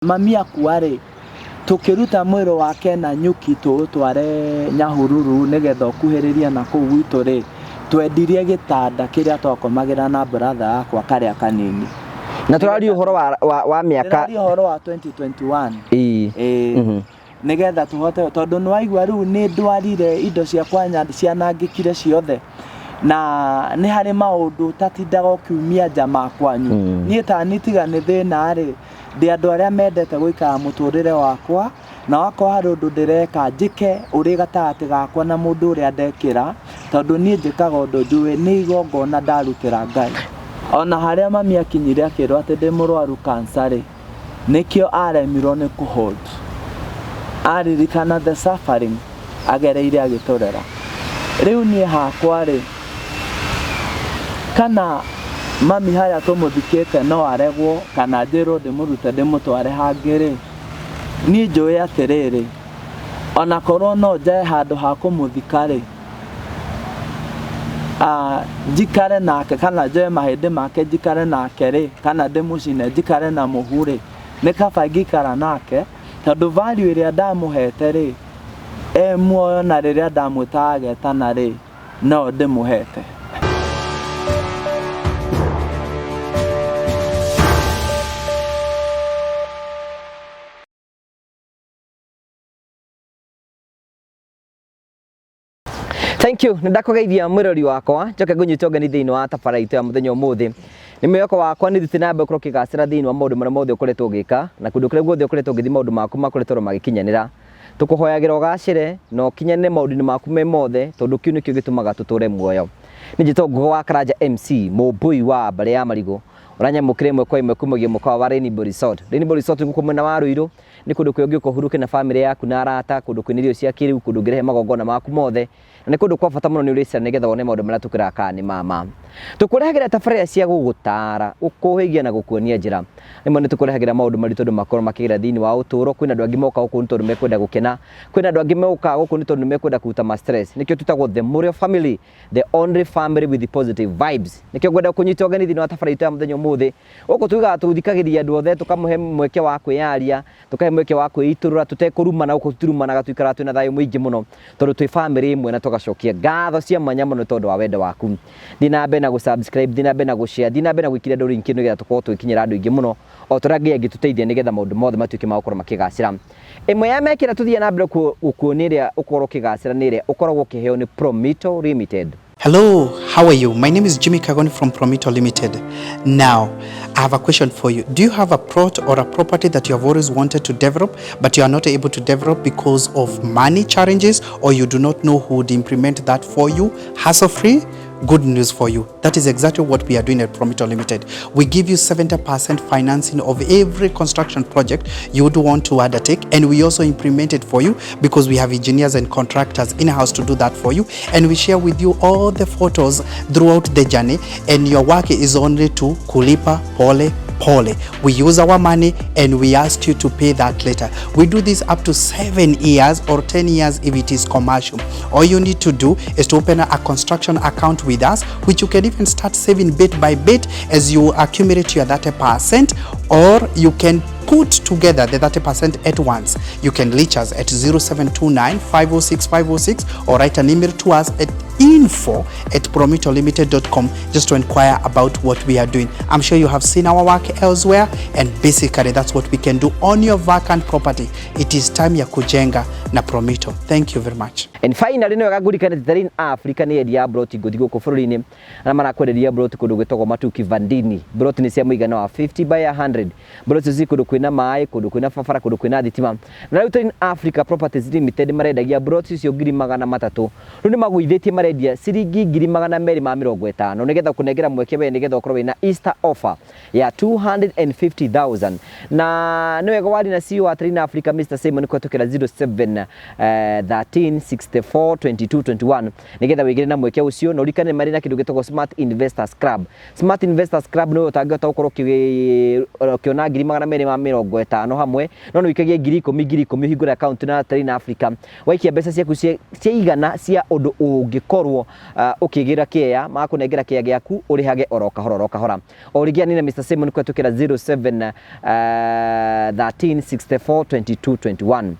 Mami akua-rĩ, tũkĩruta mwĩrĩ wake na nyuki tũũtware Nyahururu nĩgetha ũkuhĩrĩrie na kũu gwitũ-rĩ, twendirie gĩtanda kĩrĩa twakomagĩra na brother yakwa karĩa kanini. Na tũraria ũhoro wa mĩaka. Ndĩraria ũhoro wa 2021. Ĩĩ. Ĩĩ. Nĩgetha tũhote, tondũ nĩ waigua rĩu nĩ ndwarire indo ciakwa cianangĩkire ciothe. Na nĩ harĩ maũndũ ũtatindaga ũkiumia nja ma kwanyu. Niĩ ta niĩ tiga nĩ thĩna-rĩ, ndĩ andũ arĩa mendete gũikara mũtũrĩre wakwa, na wakorwo harĩ ũndũ ndĩreka njĩke ũrĩ gatagatĩ gakwa na mũndũ ũrĩa ndekĩra, tondũ niĩ njĩkaga ũndũ njũĩ nĩ igongona ndarutĩra Ngai. Ona harĩa mami akinyire akĩrwo atĩ ndĩ mũrwaru cancer rĩ, nĩkĩo aremirwo nĩ kũ hold. Aririkana the suffering agereire agĩtũrera. Rĩu niĩ hakwa rĩ, kana mami harĩa tũmũthikĩte no aregwo kana njĩrwo ndĩmũrute ndĩmũtware hangĩ rĩ, niĩ njũĩ atĩrĩrĩ, ona korwo no njae handũ ha kũmũthika rĩ, njikare nake kana njoe mahĩndĩ make njikare nake rĩ, kana ndĩmũcine njikare na mũhu rĩ, nĩ kaba ingĩikara nake, tondũ value ĩrĩa ndamũhete rĩ, e muoyo na rĩrĩa ndamwĩtaga agetana rĩ, no ndĩmũhete. Thank you. Nĩndakũgeithia mwĩrori wakwa njoke ngũnyite ũgeni thĩinĩ wa tabara itũ ya mũthenya ũmũthĩ. Nĩ mwĩhoko wakwa nĩ thiĩte na mbere gũkorwo ũkĩgacĩra thĩinĩ wa maũndũ marĩa mothe ũkoretwo ũgĩka na kũndũ kũrĩa guothe ũkoretwo ũgĩthiĩ maũndũ maku makoretwo oro magĩkinyanĩra. Tũkũhoyagĩra ũgacĩre na ũkinyanĩre maũndũ-inĩ maku me mothe tondũ kĩu nĩkĩo gĩtũmaga tũtũre muoyo. Nĩ njĩtagwo Ngũgĩ wa Karanja MC, mũmbũi wa mbarĩ ya marigũ, ũranyamũkĩra ĩmwe kwa ĩmwe kumagia mũkawa wa Rainbow Resort. Rainbow Resort nĩ gũkũ mwena wa Ruiru, Nĩ kũndũ kwega ũngĩũka ũhurũke na bamĩrĩ yaku na arata, kũndũ kwĩna irio cia kĩrĩu, kũndũ ũngĩrehe magongona maku mothe, na nĩ kũndũ kwa bata mũno nĩ ũrĩcera nĩgetha wone maũndũ marĩa tũkwĩraga kana nĩ ma ma. Tũkũrehagĩra tabarĩra cia gũgũtaara, gũkũhĩgia na gũkuonia njĩra. Rĩmwe nĩ tũkũrehagĩra maũndũ maritũ andũ makoragwo makĩgera thĩinĩ wa ũtũũro, kwĩna andũ angĩ mokaga gũkũ nĩ tondũ mekwenda gũkena, kwĩna andũ angĩ mokaga gũkũ nĩ tondũ nĩ mekwenda kũruta ma stress. Nĩkĩo twĩtagwo The Mũrĩo Family, the only family with positive vibes. Nĩkĩo ngwenda kũnyita ũgeni thĩinĩ wa tabarĩra itũ ya mũthenya ũmũthĩ. Gũkũ tugaga tũthikagĩrĩria andũ othe, tũkamũhe mweke wa kwĩyaria, tũkahe mweke wa kwĩitũrũra tũtekũrumana, gũkũ tũtirumanaga tũikaraga twĩna thayũ mũingĩ mũno tondũ twĩ bamĩrĩ ĩmwe na tũgacokia ngatho cia mwanya mũno tondũ wa wendo waku. Thiĩ na mbere na gũ subscribe, thiĩ na mbere na gũ share, thiĩ na mbere na gwĩkĩra andũ link nĩgetha tũkorwo tũgĩkinyĩra andũ aingĩ mũno o ta ũrĩa Ngai angĩtũteithia nĩgetha maũndũ mothe matuĩke ma gũkorwo makĩgacĩra. Ĩmwe ya mĩeke ĩrĩa tũthiaga na mbere gũkuonia ĩrĩa ũkorwo ũkĩgacĩra nĩ ĩrĩa ũkoragwo ũkĩheo nĩ Promito Limited. Hello, how are you? My name is Jimmy Kagoni from Promito Limited. Now, I have a question for you. Do you have a plot or a property that you have always wanted to develop, but you are not able to develop because of money challenges, or you do not know who would implement that for you hassle-free? Good news for you. That is exactly what we are doing at Promito Limited. We give you 70% financing of every construction project you would want to undertake, and we also implement it for you because we have engineers and contractors in-house to do that for you, and we share with you all the photos throughout the journey, and your work is only to kulipa pole pole. We use our money and we ask you to pay that later. We do this up to 7 years or 10 years if it is commercial. All you need to do is to open a construction account with us, which you can even start saving bit by bit as you accumulate your 30%, or you can put together the 30% at once. You can reach us at 0729 506 506 or write an email to us at info@promitolimited.com just to inquire about what we are doing. I'm sure you have seen our work elsewhere, and basically that's what we can do on your vacant property. It is time ya kujenga na Promito. Thank you very much. And finally, nĩ wega ngũririkane atĩ Terrain Africa nĩ endia mburoti ngũthi gũkũ bũrũri-inĩ arĩa marakwenderia mburoti kũndũ gwĩtagwo Matuki Vandini. Mburoti nĩ cia mũigana wa 50 by 100. Mburoti icio ciĩ kũndũ kwĩna maĩ, kũndũ kwĩna barabara, kũndũ kwĩna thitima. Na rĩu Terrain Africa Properties Limited marendagia mburoti icio 300,000. Rĩu nĩ magũithĩtie marendia ciringi 250,000 nĩgetha kũnengera mweke we nĩgetha ũkorwo wĩna Easter offer ya 250,000. Na nĩ wega waria na CEO wa Terrain Africa Mr. Simon kũhetũkĩra 07 13 64 22 21 nĩgetha wĩgĩre na mweke ũcio, na ũririkane marĩ na kĩndũ gĩtagwo Smart Investors Club. Smart Investors Club nĩwe ũtangĩhota gũkorwo ũkĩona 50 hamwe no nĩ ũikagie 10,000 10,000 ũhingũre account na Train Africa waikia mbeca ciaku cia igana cia ũndũ ũngĩkorwo ũkĩgĩra kĩea magakũnengera kĩea gĩaku ũrĩhage oro kahora oro kahora o rĩngĩ anina Mr Simon kũhetũkĩra 07 13 64 22 21.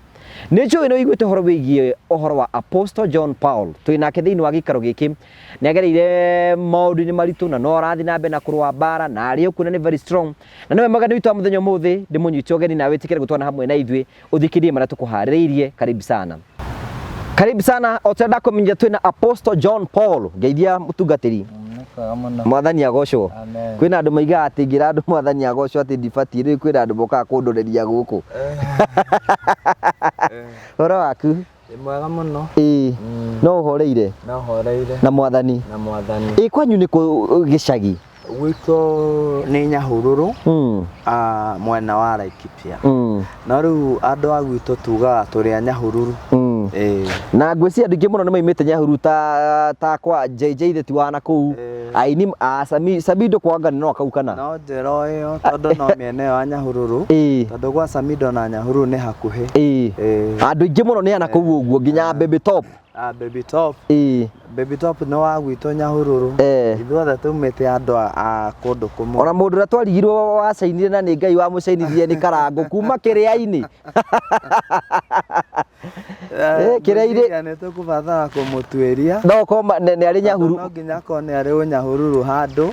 Nĩ njũĩ nĩ ũiguĩte ũhoro wĩgiĩ ũhoro wa Apostle John Paul twĩ nake thĩinĩ wa gĩikaro gĩkĩ nĩ agereire maũndũ-inĩ maritũ na no arathiĩ na mbere na kũrũa mbara na arĩ okuo na nĩ very strong na nĩwe mwagani witũ wa mũthenya ũmũthĩ ndĩmũnyite ũgeni nawe wĩtĩkĩre gũtwana hamwe na ithuĩ ũthikĩrie marĩa tũkũharĩrĩirie. Karibu sana, karibu sana. O ta ndakũmenyithia twĩna Apostle John Paul. Ngeithia mũtungatĩri. Mwathani agocwo. Kwĩna andũ maigaga atĩ ngĩra andũ mwathani agocwo atĩ ndibatiĩ rĩu kwĩna andũ mokaga kũndũrĩria gũkũ. Ũhoro waku? Nĩ mwega mũno. Ĩĩ, no ũhoreire? No horeire. Na mwathani. Na mwathani. Ĩ kwanyu nĩ kũ gĩcagi? Gwitũ nĩ Nyahururu, mwena wa Laikipia. No rĩu andũ a gwitũ tugaga tũrĩ a Nyahururu. Ĩĩ. Na ngwĩciria andũ aingĩ mũno nĩ maimĩte Nyahururu ta kwa JJ the ti wa na kũu. Aini a Sami Samido kwanga no kau kana? No njĩra o ĩyo tondũ no mĩena ĩyo ya Nyahururu. Tondũ gwa Samido na Nyahururu nĩ hakuhĩ. Ĩĩ. Andũ aingĩ mũno nĩ ana kũu ũguo nginya Baby Top. Ah, Baby Top. Baby Top nĩ wa gwitũ Nyahururu. Ithuothe tumĩte andũ a kũndũ kũmwe. Ona mũndũ ũrĩa twarigirwo wacainire na nĩ Ngai wamũcainithirie nĩ Karangũ kuma kĩrĩa-inĩ. Kĩrĩa-inĩ. Ngwĩciria nĩ tũkũbatara kũmũtuĩria. No ũkorwo nĩ arĩ Nyahururu. No nginya akorwo nĩ arĩ ũnyahururu handũ.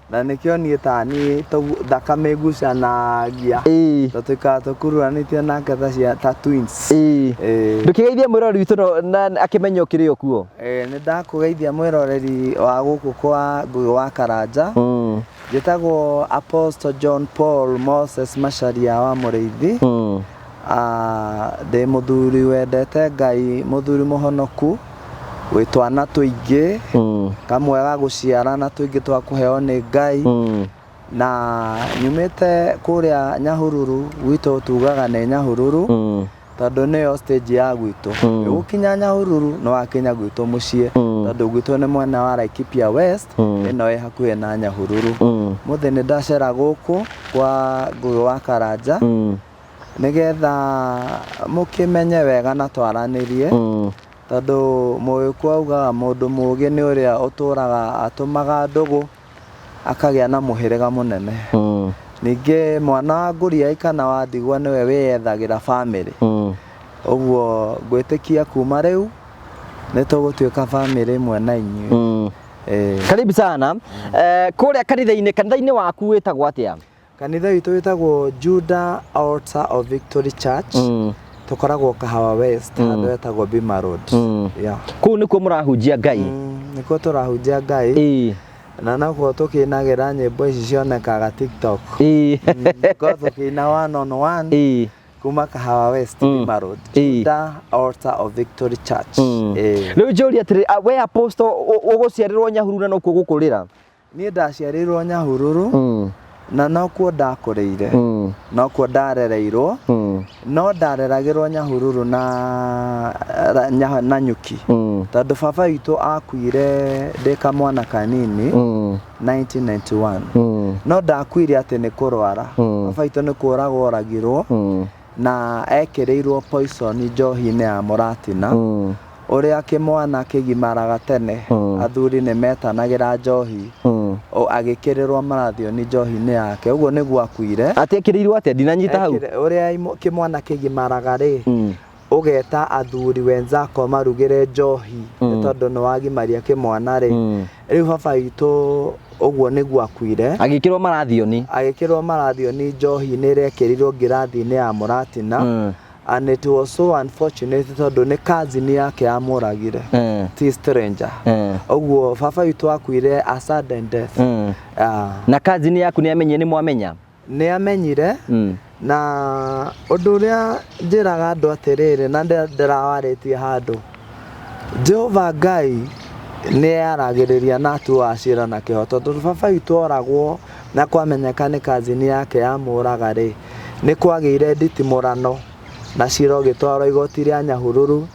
Na nĩkĩo niĩ ta niĩ thakame ĩgucanagia. Tondũ tũikaraga tũkuruhanĩtie nake ta twins. Ndũkĩgeithie mwĩroreri witũ na akĩmenye ũkĩrĩ o kuo. Nĩ ndakũgeithia mwĩroreri wa gũkũ kwa Ngũgĩ wa Karanja. Njĩtagwo Apostle John Paul Moses Macharia wa Mũrĩithi. Ndĩ mũthuri wendete Ngai, mũthuri mũhonoku, wĩ twana tũingĩ, kamwe ga gũciara na tũingĩ twa kũheo nĩ Ngai. Na nyumĩte kũrĩa Nyahururu, gwitũ tugaga nĩ Nyahururu, tondũ nĩyo stage ya gwitũ. Ũgũkinya Nyahururu nĩ wakinya gwitũ mũciĩ, tondũ gwitũ nĩ mwena wa Laikipia West, ĩno ĩ hakuhĩ na Nyahururu. Mũthĩ nĩ ndacera gũkũ kwa Ngũgĩ wa Karanja, nĩgetha mũkĩmenye wega na twaranĩrie, tondũ mũgĩkũyũ augaga mũndũ mũũgĩ nĩ ũrĩa ũtũraga atũmaga ndũgũ akagĩa na mũhĩrĩga mũnene. Ningĩ mwana wa ngũriai kana wa ndigwa nĩwe wĩyethagĩra bamĩrĩ. Ũguo ngwĩtĩkia kuma rĩu nĩ tũgũtuĩka bamĩrĩ ĩmwe na inyuĩ. Karibu sana. Kũrĩa kanitha-inĩ waku wĩtagwo atĩa? Kanitha witũ wĩtagwo Judah Altar of Victory Church. Tũkoragwo Kahawa West, handũ hetagwo Bima Road. Yeah. Kũu nĩkuo mũrahunjia Ngai? Nĩkuo tũrahunjia Ngai. Na nokuo tũkĩinagĩra nyĩmbo ici cionekaga TikTok. Nĩkuo tũkĩina one on one. Kuma Kahawa West, Bima Road. Judah Altar of Victory Church. Rĩu njũrie atĩrĩ, we Apostle ũgũciarĩrwo Nyahururu na nokuo gũkũrĩra? Niĩ ndaciarĩirwo Nyahururu, na nokuo ndakũrĩire, nokuo ndarereirwo, no ndareragĩrwo Nyahururu na nyuki. Tondũ baba witũ akuire ndĩ kamwana kanini, 1991. No ndakuire atĩ nĩ kũrwara. Baba witũ nĩ kũragwo oragirwo, na ekĩrĩirwo poison njohi-inĩ ya mũratina. Ũrĩa kĩmwana kĩgimaraga tene, athuri nĩ metanagĩra njohi, agĩkĩrĩrwo marathioni njohi-inĩ yake, ũguo nĩguo akuire. Atĩ ekĩrĩirwo atĩa? Ndinanyita hau. Ũrĩa kĩmwana kĩgimaraga rĩ, ũgeta athuri wenzako marugĩre njohi, nĩ tondũ nĩ wagimaria kĩmwana rĩ. Rĩu baba witũ ũguo nĩguo akuire. Agĩkĩrwo marathioni. Agĩkĩrwo marathioni njohi-inĩ ĩrĩa ĩkĩrirwo ngirathi-inĩ ya mũratina. And it was so unfortunate tondũ nĩ cousin yake yamũragire. Ti stranger. Ũguo baba witũ akuire a sudden death. Na cousin yaku nĩ amenyire, nĩ mwamenya? Nĩ amenyire. Na ũndũ ũrĩa njĩraga andũ atĩrĩrĩ, na ndĩrawarĩtie handũ, Jehova Ngai nĩ aragĩrĩria na atuaga ciira na kĩhooto, tondũ baba witũ oragwo na kwamenyeka nĩ cousin yake yamũraga rĩ, nĩ kwagĩire nditimũrano na cira ũgĩtwarwo igoti rĩa Nyahururu,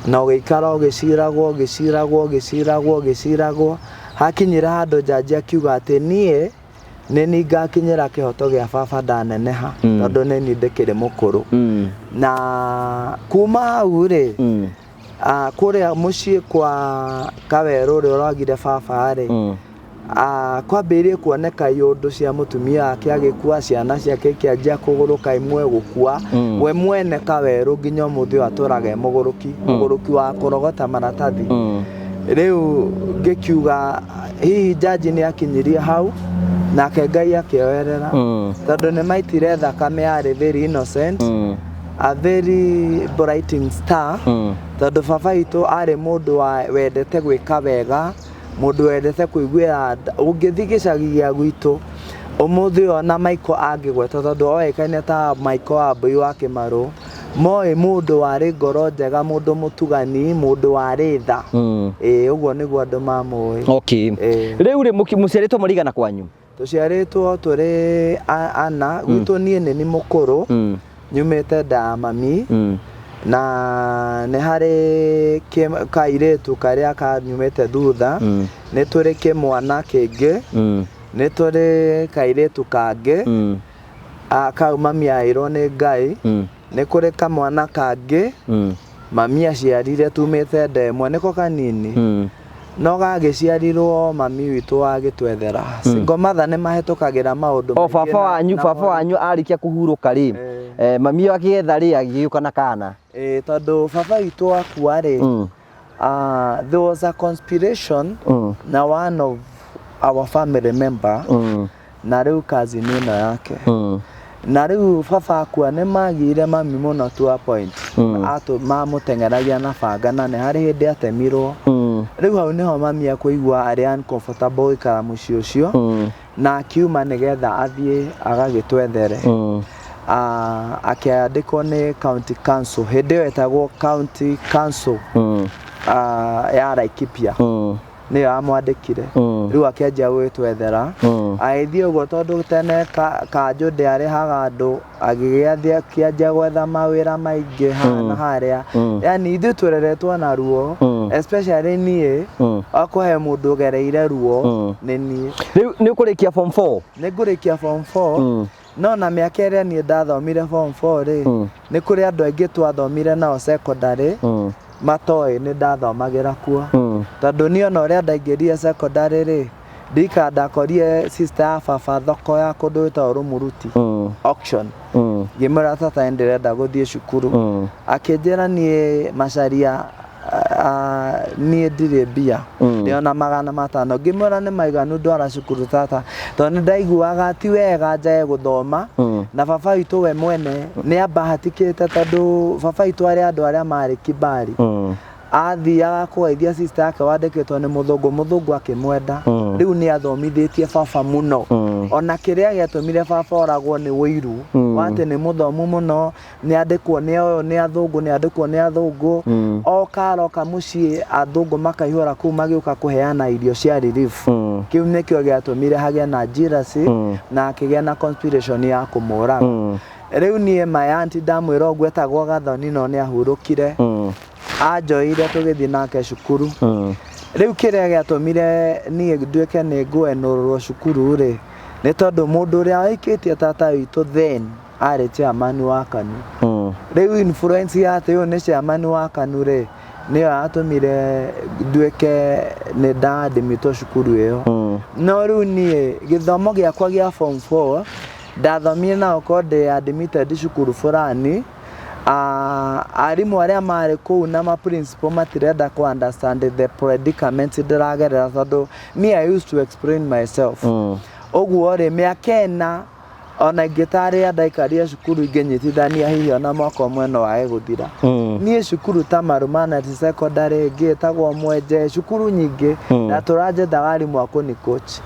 na ũgĩikara ũgĩciragwo, ũgĩciragwo, ũgĩciragwo, ũgĩciragwo, hakinyire handũ jaji akiuga atĩ niĩ Nĩ ni ngakinyĩra kĩhoto gĩa baba ndaneneha, tondũ nĩ ni ndĩkĩrĩ mũkũrũ. Na kuma hau rĩ, kũrĩa mũciĩ kwa Kawerũ ũrĩa ũragire baba rĩ, kwambĩrĩirie kuoneka iũndũ cia mũtumia wake agĩkua, ciana ciake ikĩanjia kũgũrũka, imwe gũkua. We mwene Kawerũ nginya ũmũthĩ ũyũ atũraga e mũgũrũki, mũgũrũki wa kũrogota maratathi. Rĩu ngĩkiuga hihi jaji nĩ akinyirie hau, nake Ngai akĩoerera, tondũ nĩ maitire thakame yarĩ very innocent, a very brighting star, tondũ baba witũ arĩ mũndũ wa wendete gwĩka wega, mũndũ wendete kũiguĩra. Ũngĩthiĩ gĩcagi gĩa gwitũ ũmũthĩ ũyũ, ona Michael angĩgwetwo, tondũ oĩkaine ta Michael Wambui wa Kĩmarũ, moĩ mũndũ warĩ ngoro njega, mũndũ mũtugani, mũndũ warĩ tha. Ĩĩ, ũguo nĩguo andũ mamũĩ. Rĩu rĩ, mũciarĩtwo mũrĩ kwanyu? Tũciarĩtwo tũrĩ ana gwitũ. Niĩ nĩ ni mũkũrũ, nyumĩte nda ya mami, na nĩ harĩ kairĩtu karĩa kanyumĩte thutha. Nĩ tũrĩ kĩmwana kĩngĩ, nĩ tũrĩ kairĩtu kangĩ, kau mami aheirwo nĩ Ngai. Nĩ kũrĩ kamwana kangĩ mami aciarire tumĩte nda ĩmwe, nĩko kanini, no gagĩciarirwo mami witũ agĩtwethera. Single mother nĩ mahĩtũkagĩra maũndũ O maingĩ baba wanyu, na baba wanyu arĩkia kũhurũka rĩ, mami akĩgetha rĩ, agĩũka na kana? Ĩĩ, tondũ baba witũ akua rĩ, there was a conspiration na one of our family member, na rĩu cousin ĩno yake. Na rĩu baba akua nĩ magire mami mũno to a point mamũteng'eragia na banga, na nĩ harĩ hĩndĩ atemirwo. Rĩu hau nĩho mami akũigua arĩ uncomfortable gũikara mũciĩ ũcio, na akiuma nĩgetha athiĩ agagĩtwethere. Akĩandĩkwo nĩ county council, hĩndĩ ĩyo ĩtagwo county council, ya Laikipia, nĩyo yamwandĩkire. Rĩu akĩanjia gwĩtwethera. Agĩthiĩ ũguo, tondũ tene kanjũ ndĩarĩhaga andũ, agĩgĩathiĩ akĩanjia gwetha mawĩra maingĩ haha na harĩa. Yani ithuĩ tũreretwo na ruo, especially niĩ. Okorwo he mũndũ ũgereire ruo, nĩ niĩ. Rĩu nĩ ũkũrĩkia form 4? Nĩ ngũrĩkia form 4. No na mĩaka ĩrĩa niĩ ndathomire form 4 rĩ, nĩ kũrĩ andũ aingĩ twathomire nao secondary matoĩ nĩ ndathomagĩra kuo, tondũ niĩ ona ũrĩa ndaingĩrire secondary rĩ, ndika ndakorire sister ya baba thoko ya kũndũ gwĩtagwo Rũmuruti, auction. Ngĩmwĩra, "Tata, nĩ ndĩrenda gũthiĩ cukuru." Akĩnjĩra, "Niĩ Macharia, niĩ ndirĩ mbia, ndĩona 500." Ngĩmwĩra, "Nĩ maiganu, ndwara cukuru tata," tondũ nĩ ndaiguaga ti wega njage gũthoma. Na baba witũ we mwene nĩ ambahatikĩte, tondũ baba witũ arĩ andũ arĩa marĩ kibari. Athiaga kũgeithia sister yake wandĩkĩtwo nĩ mũthũngũ, mũthũngũ akĩmwenda. Rĩu nĩ athomithĩtie baba mũno. Ona kĩrĩa gĩatũmire baba oragwo nĩ ũiru wa atĩ nĩ mũthomu mũno, nĩ andĩkwo nĩ ũyũ nĩ athũngũ, nĩ andĩkwo nĩ athũngũ. Oka aroka mũciĩ, athũngũ makaihũra kũu magĩũka kũheana irio cia relief. Kĩu nĩkĩo gĩatũmire hagĩe na jealousy, na akĩgĩa na conspiration ya kũmũraga. Rĩu niĩ my auntie ndamwĩra ũguo, etagwo Gathoni, no nĩ ahurũkire. Anjoire tũgĩthiĩ nake cukuru. Rĩu kĩrĩa gĩatũmire niĩ nduĩke nĩ ngũenũrũrwo cukuru rĩ, nĩ tondũ mũndũ ũrĩa waikĩtie tata witũ then arĩ chairman wa KANU. Rĩu influence ya atĩ ũyũ nĩ chairman wa KANU rĩ, nĩyo yatũmire nduĩke nĩ ndadmitwo cukuru ĩyo. No rĩu niĩ gĩthomo gĩakwa gĩa form 4 ndathomire na okorwo ndĩ admitted cukuru fulani, arimũ arĩa marĩ kũu na ma principal matirenda ku understand the predicament ndĩragerera, tondũ me I used to explain myself. Ũguo rĩ, mĩaka 4 ona ingĩtarĩa ndaikarire cukuru ingĩnyitithania, hihi ona mwaka ũmwe no wage gũthira. Niĩ cukuru ta Marumanati Secondary, ĩngĩ ĩtagwo Mwenje, cukuru nyingĩ na tũranjethaga arimũ a kũni coach,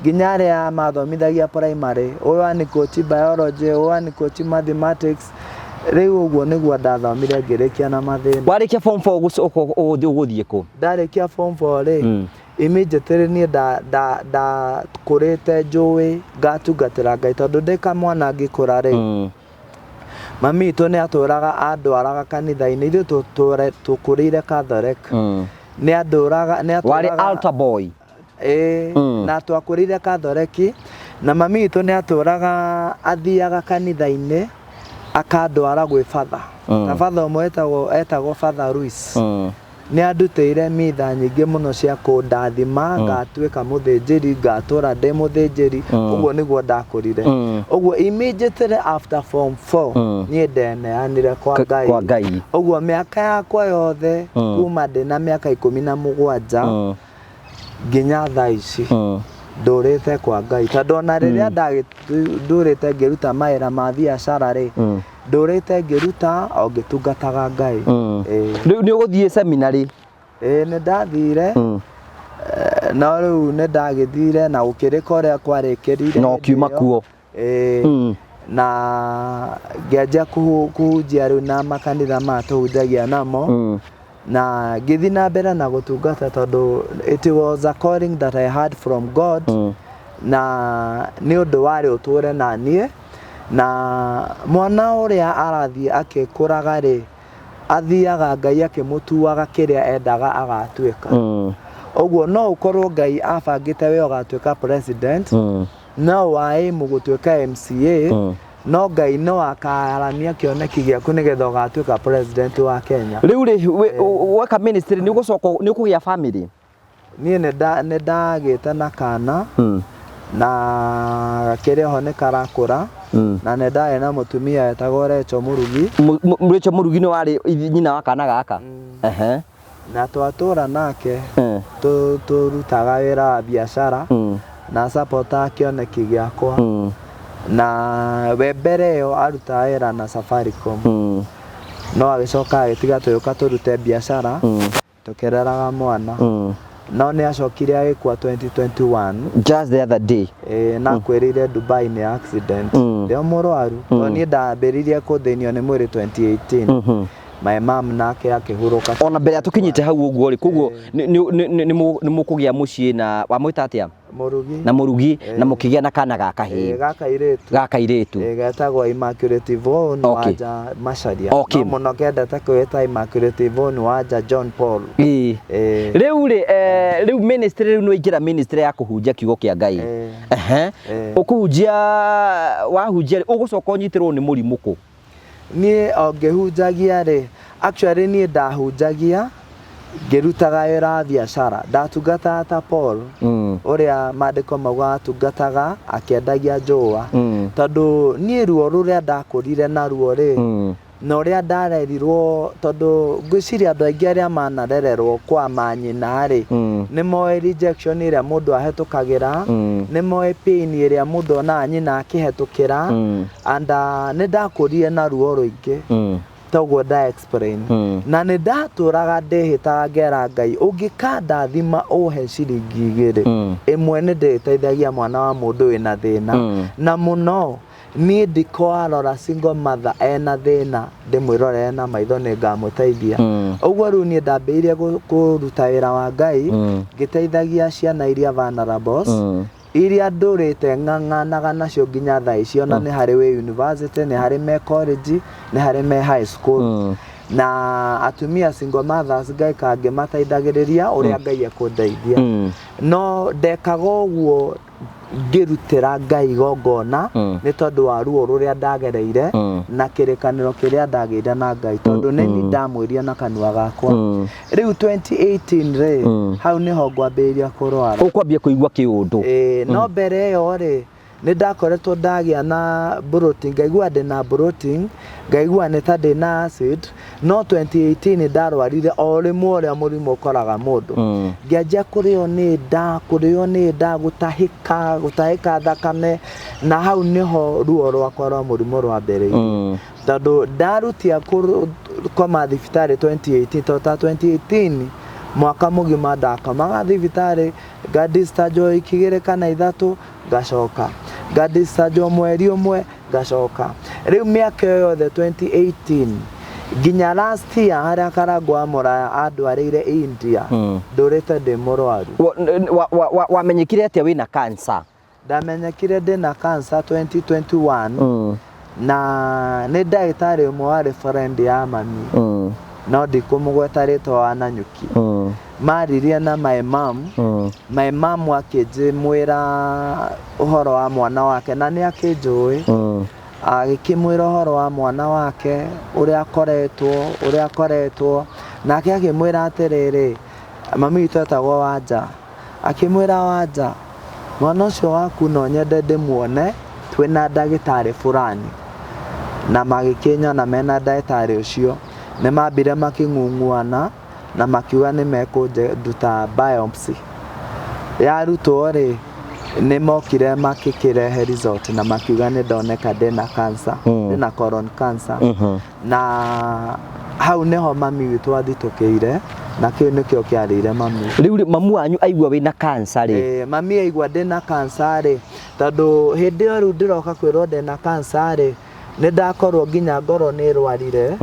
nginya arĩa mathomithagia primary, ũyũ ani coach biology, ũyũ ani coach mathematics. Rĩu ũguo nĩguo ndathomire ngĩrĩkia na mathĩna. Warĩkia form 4 ũgũthiĩ kũ? Ndarĩkia form 4 rĩ, immediately niĩ ndakũrĩte njũĩ ngatungatĩra Ngai, tondũ ndĩ kamwana ngĩkũra rĩ, mami witũ nĩ atũraga andwaraga kanitha-inĩ. Ithuĩ tũkũrĩire Catholic. Nĩ andũraga, nĩ Warĩ atũraga altar boy? Ĩĩ. Na twakũrĩire Catholic, Na mami witũ nĩ atũraga athiaga kanitha-inĩ akandwara gwĩ batha. Na batha ũmwe etagwo Father Luis. Nĩ andutĩire mitha nyingĩ mũno cia kũndathima, ngatuĩka mũthĩnjĩri, ngatũra ndĩ mũthĩnjĩri, ũguo nĩguo ndakũrire. Ũguo immediately after form 4 niĩ ndeneanire kwa Ngai. Kwa Ngai. Ũguo mĩaka yakwa yothe kuma ndĩ na mĩaka 17 nginya thaa ici ndũrĩte kwa Ngai, tondũ ona rĩrĩa ndũrĩte ngĩruta mawĩra ma biacara rĩ, ndũrĩte ngĩruta o ngĩtungataga Ngai. Ĩĩ. Rĩu nĩ ũgũthiĩ seminary? Ĩĩ, nĩ ndathire. No rĩu nĩ ndagĩthire na gũkĩrĩka ũrĩa kwarĩkĩrire Na hĩndĩ ũkiuma ĩyo. kuo. Ĩĩ. Na ngĩanjia kũhunjia rĩu na makanitha maya tũhunjagia namo. Na ngĩthiĩ na mbere na gũtungata tondũ it was a calling that I had from God. Na nĩ ũndũ warĩ ũtũre na niĩ, na mwana ũrĩa arathiĩ akĩkũraga rĩ, athiaga Ngai akĩmũtuaga kĩrĩa endaga agatuĩka. Ũguo no ũkorwo Ngai abangĩte we ũgatuĩka president, no waĩmu gũtuĩka MCA, no Ngai no akaramia kĩoneki gĩaku nĩgetha ũgatuĩka president wa Kenya. Rĩu rĩ, weka ministry, nĩ ũgũcoka nĩ ũkũgĩa family? Niĩ nĩ ndagĩte na kana, na gakĩrĩ ho nĩ karakũra, na nĩ ndarĩ na mũtumia wetagwo Rachel Mũrugi. Rachel Mũrugi nĩ warĩ nyina wa kana gaka? Ehe. Na twatũra nake, tũrutaga wĩra wa biacara, na supportaga kĩoneki gĩakwa. Na we mbere ĩyo arutaga wĩra na Safaricom, no agĩcoka agĩtiga tũgĩũka tũrute biacara, tũkĩreraga mwana. No nĩ acokire agĩkua 2021. Just the other day. Ĩĩ, na akuĩrĩire Dubai nĩ accident. Ndĩ o mũrwaru, tondũ niĩ ndambĩrĩirie kũthĩnio nĩ mwĩrĩ 2018. My mom nake akĩhurũka. Ona mbere ya tũkinyĩte hau ũguo rĩ, koguo nĩ mũkũgĩa mũciĩ na wamwĩta atĩa? Mũrugi. Na Mũrugi, na mũkĩgĩa na kana ga kahĩĩ. Ĩĩ, gaka irĩtu. Gaka irĩtu. Ĩĩ, getagwo Immaculate Yvonne Wanja Macharia. No mũno kendete kwĩta Immaculate Yvonne Wanja John Paul. Ĩĩ. Ĩĩ. Rĩu rĩ, rĩu ministry, rĩu nĩ waingĩra ministry ya kũhunjia kiugo kĩa Ngai. Ĩĩ. Ehe. Ĩĩ. Ũkũhunjia, wahunjia rĩ, ũgũcoka ũnyitĩrwo nĩ mũrimũ kũ? Niĩ o ngĩhunjagia rĩ, actually niĩ ndahunjagia ngĩrutaga wĩra wa biacara, ndatungataga ta Paul, ũrĩa maandĩko maugaga atungataga akĩendagia njũa. Tondũ niĩ ruo rũrĩa ndakũrire naruo rĩ, na ũrĩa ndarerirwo, tondũ ngwĩciria andũ aingĩ arĩa manarererwo kwa manyina rĩ, nĩ moĩ rejection ĩrĩa mũndũ ahetũkagĩra, nĩ moĩ pain ĩrĩa mũndũ onaga nyina akĩhetũkĩra. And nĩ ndakũrire na ruo rũingĩ, toguo nda explain. Na nĩ ndatũraga ndĩhĩtaga ngera Ngai, ũngĩkandathima ũhe ciringi 2, ĩmwe nĩ ndĩteithagia mwana wa mũndũ wĩna thĩna. Na mũno niĩ ndikoarora single mother ena thĩna ndĩmwĩrorere na maitho, nĩ ngamũteithia. Ũguo rĩu niĩ ndambĩrĩirie kũruta wĩra wa Ngai ngĩteithagia ciana iria vulnerables, iria ndũrĩte ng'ang'anaga nacio nginya thaa ici. Ona nĩ harĩ wĩ university, nĩ harĩ me college, nĩ harĩ me high school, na atumia single mothers ngaika ngĩmateithagĩrĩria ũrĩa Ngai ekũndeithia. No ndekaga ũguo ngĩrutĩra Ngai igongona, nĩ tondũ wa ruo rũrĩa ndagereire na kĩrĩkanĩro kĩrĩa ndagĩire na Ngai, tondũ nĩ niĩ ndamwĩria na kanua gakwa. Rĩu 2018 rĩ, hau nĩho ngwambĩrĩria kũrwara. Ũkwambia kũigua kĩũndũ. Ĩĩ, no mbere ĩyo rĩ, nĩ ndakoretwo ndagĩa na bloating, ngaigua ndĩna bloating, ngaigua nĩ ta ndĩna acid. No 2018 ndarwarire o rĩmwe ũrĩa mũrimũ ũkoraga mũndũ. Ngĩanjia kũrĩo nĩ nda, kũrĩo nĩ nda, gũtahĩka, gũtahĩka thakame, na hau nĩho ruo rwakwa rwa mũrimũ rwambĩrĩirie. Tondũ ndarutia koma thibitarĩ 2018, tondũ ta 2018 mwaka mũgima ndakomaga thibitarĩ, ngadischargewo wiki 2 kana 3, ngacoka ngadischargewo mweri ũmwe, ngacoka. Rĩu mĩaka ĩyo yothe 2018 nginya last year harĩa Karangũ wa Mũraya andwarĩire India, ndũrĩte ndĩ mũrwaru. Wamenyekire atĩa wĩna cancer? Ndamenyekire ndĩna cancer 2021, na nĩ ndagĩtarĩ ũmwe warĩ friend ya mami, no ndikũmũgweta rĩtwa, wa Nanyuki. Maririe na my mom. My mom akĩnjĩmwĩra ũhoro wa mwana wake na nĩ akĩnjũĩ. Agĩkĩmwĩra ũhoro wa mwana wake ũrĩa akoretwo nake. Akĩmwĩra atĩrĩrĩ, mami witũ etagwo Wanja, akĩmwĩra, "Wanja, mwana ũcio waku no nyende ndĩmuone twĩna ndagĩtarĩ fulani." Na magĩkĩnyona mena ndagĩtarĩ ũcio. Nĩ mambire makĩng'ung'uana na makiuga nĩ mekũnduta biopsy. Yarutwo rĩ, nĩ mokire makĩkĩrehe result na makiuga nĩ ndoneka ndĩna cancer, ndĩna colon cancer. Na hau nĩho mami witũ athitũkĩire, na kĩu nĩkĩo kĩarĩire mami. Rĩu rĩ, mamu wanyu aigua wĩna cancer rĩ? Eh, mami aigua ndĩna cancer rĩ, tondũ hĩndĩ ĩyo rĩu ndĩroka kwĩrwo ndĩna cancer rĩ, nĩ ndakorwo nginya ngoro nĩ ĩrwarire.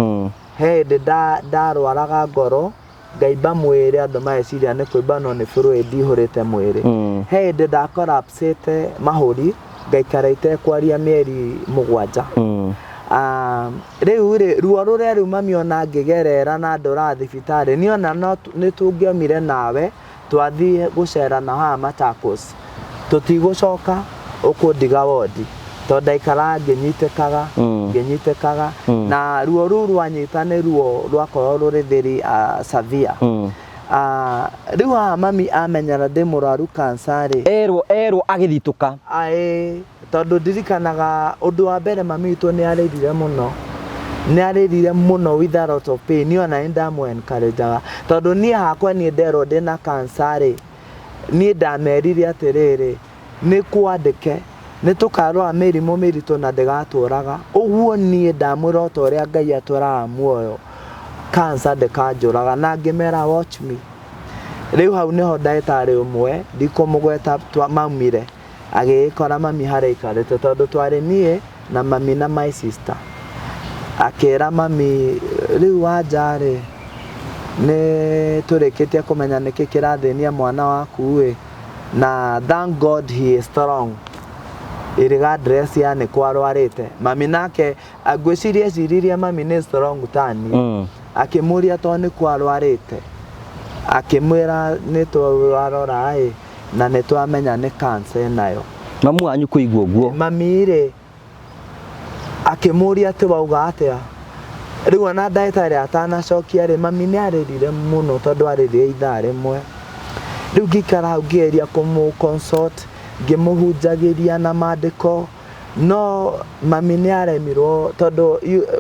He hĩndĩ ndarwaraga ngoro, ngaimba mwĩrĩ, andũ mageciria nĩ kũimba, no nĩ fluid ihũrĩte mwĩrĩ. He hĩndĩ ndakorapsĩte mahũri, ngaikara itekwaria mĩeri 7. Ah, rĩu rĩ, ruo rũrĩa rĩu mami ona ngĩgerera na ndũraga thibitarĩ, niĩ ona no nĩ tũngĩomire nawe twathiĩ gũcera na haha Machakos, tũtigũcoka ũkũndiga wondi, tondũ ndaikaraga ngĩnyitĩkaga, ngĩnyitĩkaga, na ruo rũu rwanyita nĩ ruo rwakorwo rũrĩ very severe. Rĩu haha mami amenyera ndĩ mũrwaru cancer rĩ, Erwo agĩthitũka. Aĩ, tondũ ndirikanaga ũndũ wa mbere, mami witũ nĩ arĩrire mũno, nĩ arĩrire mũno with a lot of pain. Niĩ ona nĩ ndamũ encourageaga, tondũ niĩ hakwa, niĩ nderwo ndĩna cancer rĩ, niĩ ndamerire atĩrĩrĩ, nĩ kwandĩke nĩ tũkarwara mĩrimũ mĩritũ na ndĩgatũraga ũguo. Niĩ ndamwĩra o ta ũrĩa Ngai atũraga muoyo, cancer ndĩkanjũraga, na ngĩmera, "Watch me." Rĩu hau nĩho ndagĩtarĩ ũmwe ndikũmũgweta maumire, agĩgĩkora mami harĩa aikarĩte, tondũ twarĩ niĩ na mami na my sister. Akĩra mami, "Rĩu Wanja rĩ, nĩ tũrĩkĩtie kũmenya nĩkĩ kĩrathĩnia mwana waku ĩ, na thank God he is strong irregardless ya nĩ kwarwarĩte." Mami nake ngwĩciria eciririe mami nĩ strong tani. Akĩmũria to nĩ kwarwarĩte, akĩmwĩra, "Nĩ twarora ĩ, na nĩ twamenya nĩ cancer ĩnayo." Mamu wanyu kũigua ũguo? Mami rĩ, akĩmũria atĩ, "Wauga atĩa?" Rĩu ona ndagĩtarĩ atanacokia rĩ, mami nĩ arĩrire mũno, tondũ arĩrire ithaa rĩmwe. Rĩu ngĩikara hau ngĩgeria kũmũ consult, ngĩmũhunjagĩria na mandĩko, no mami nĩ aremirwo, tondũ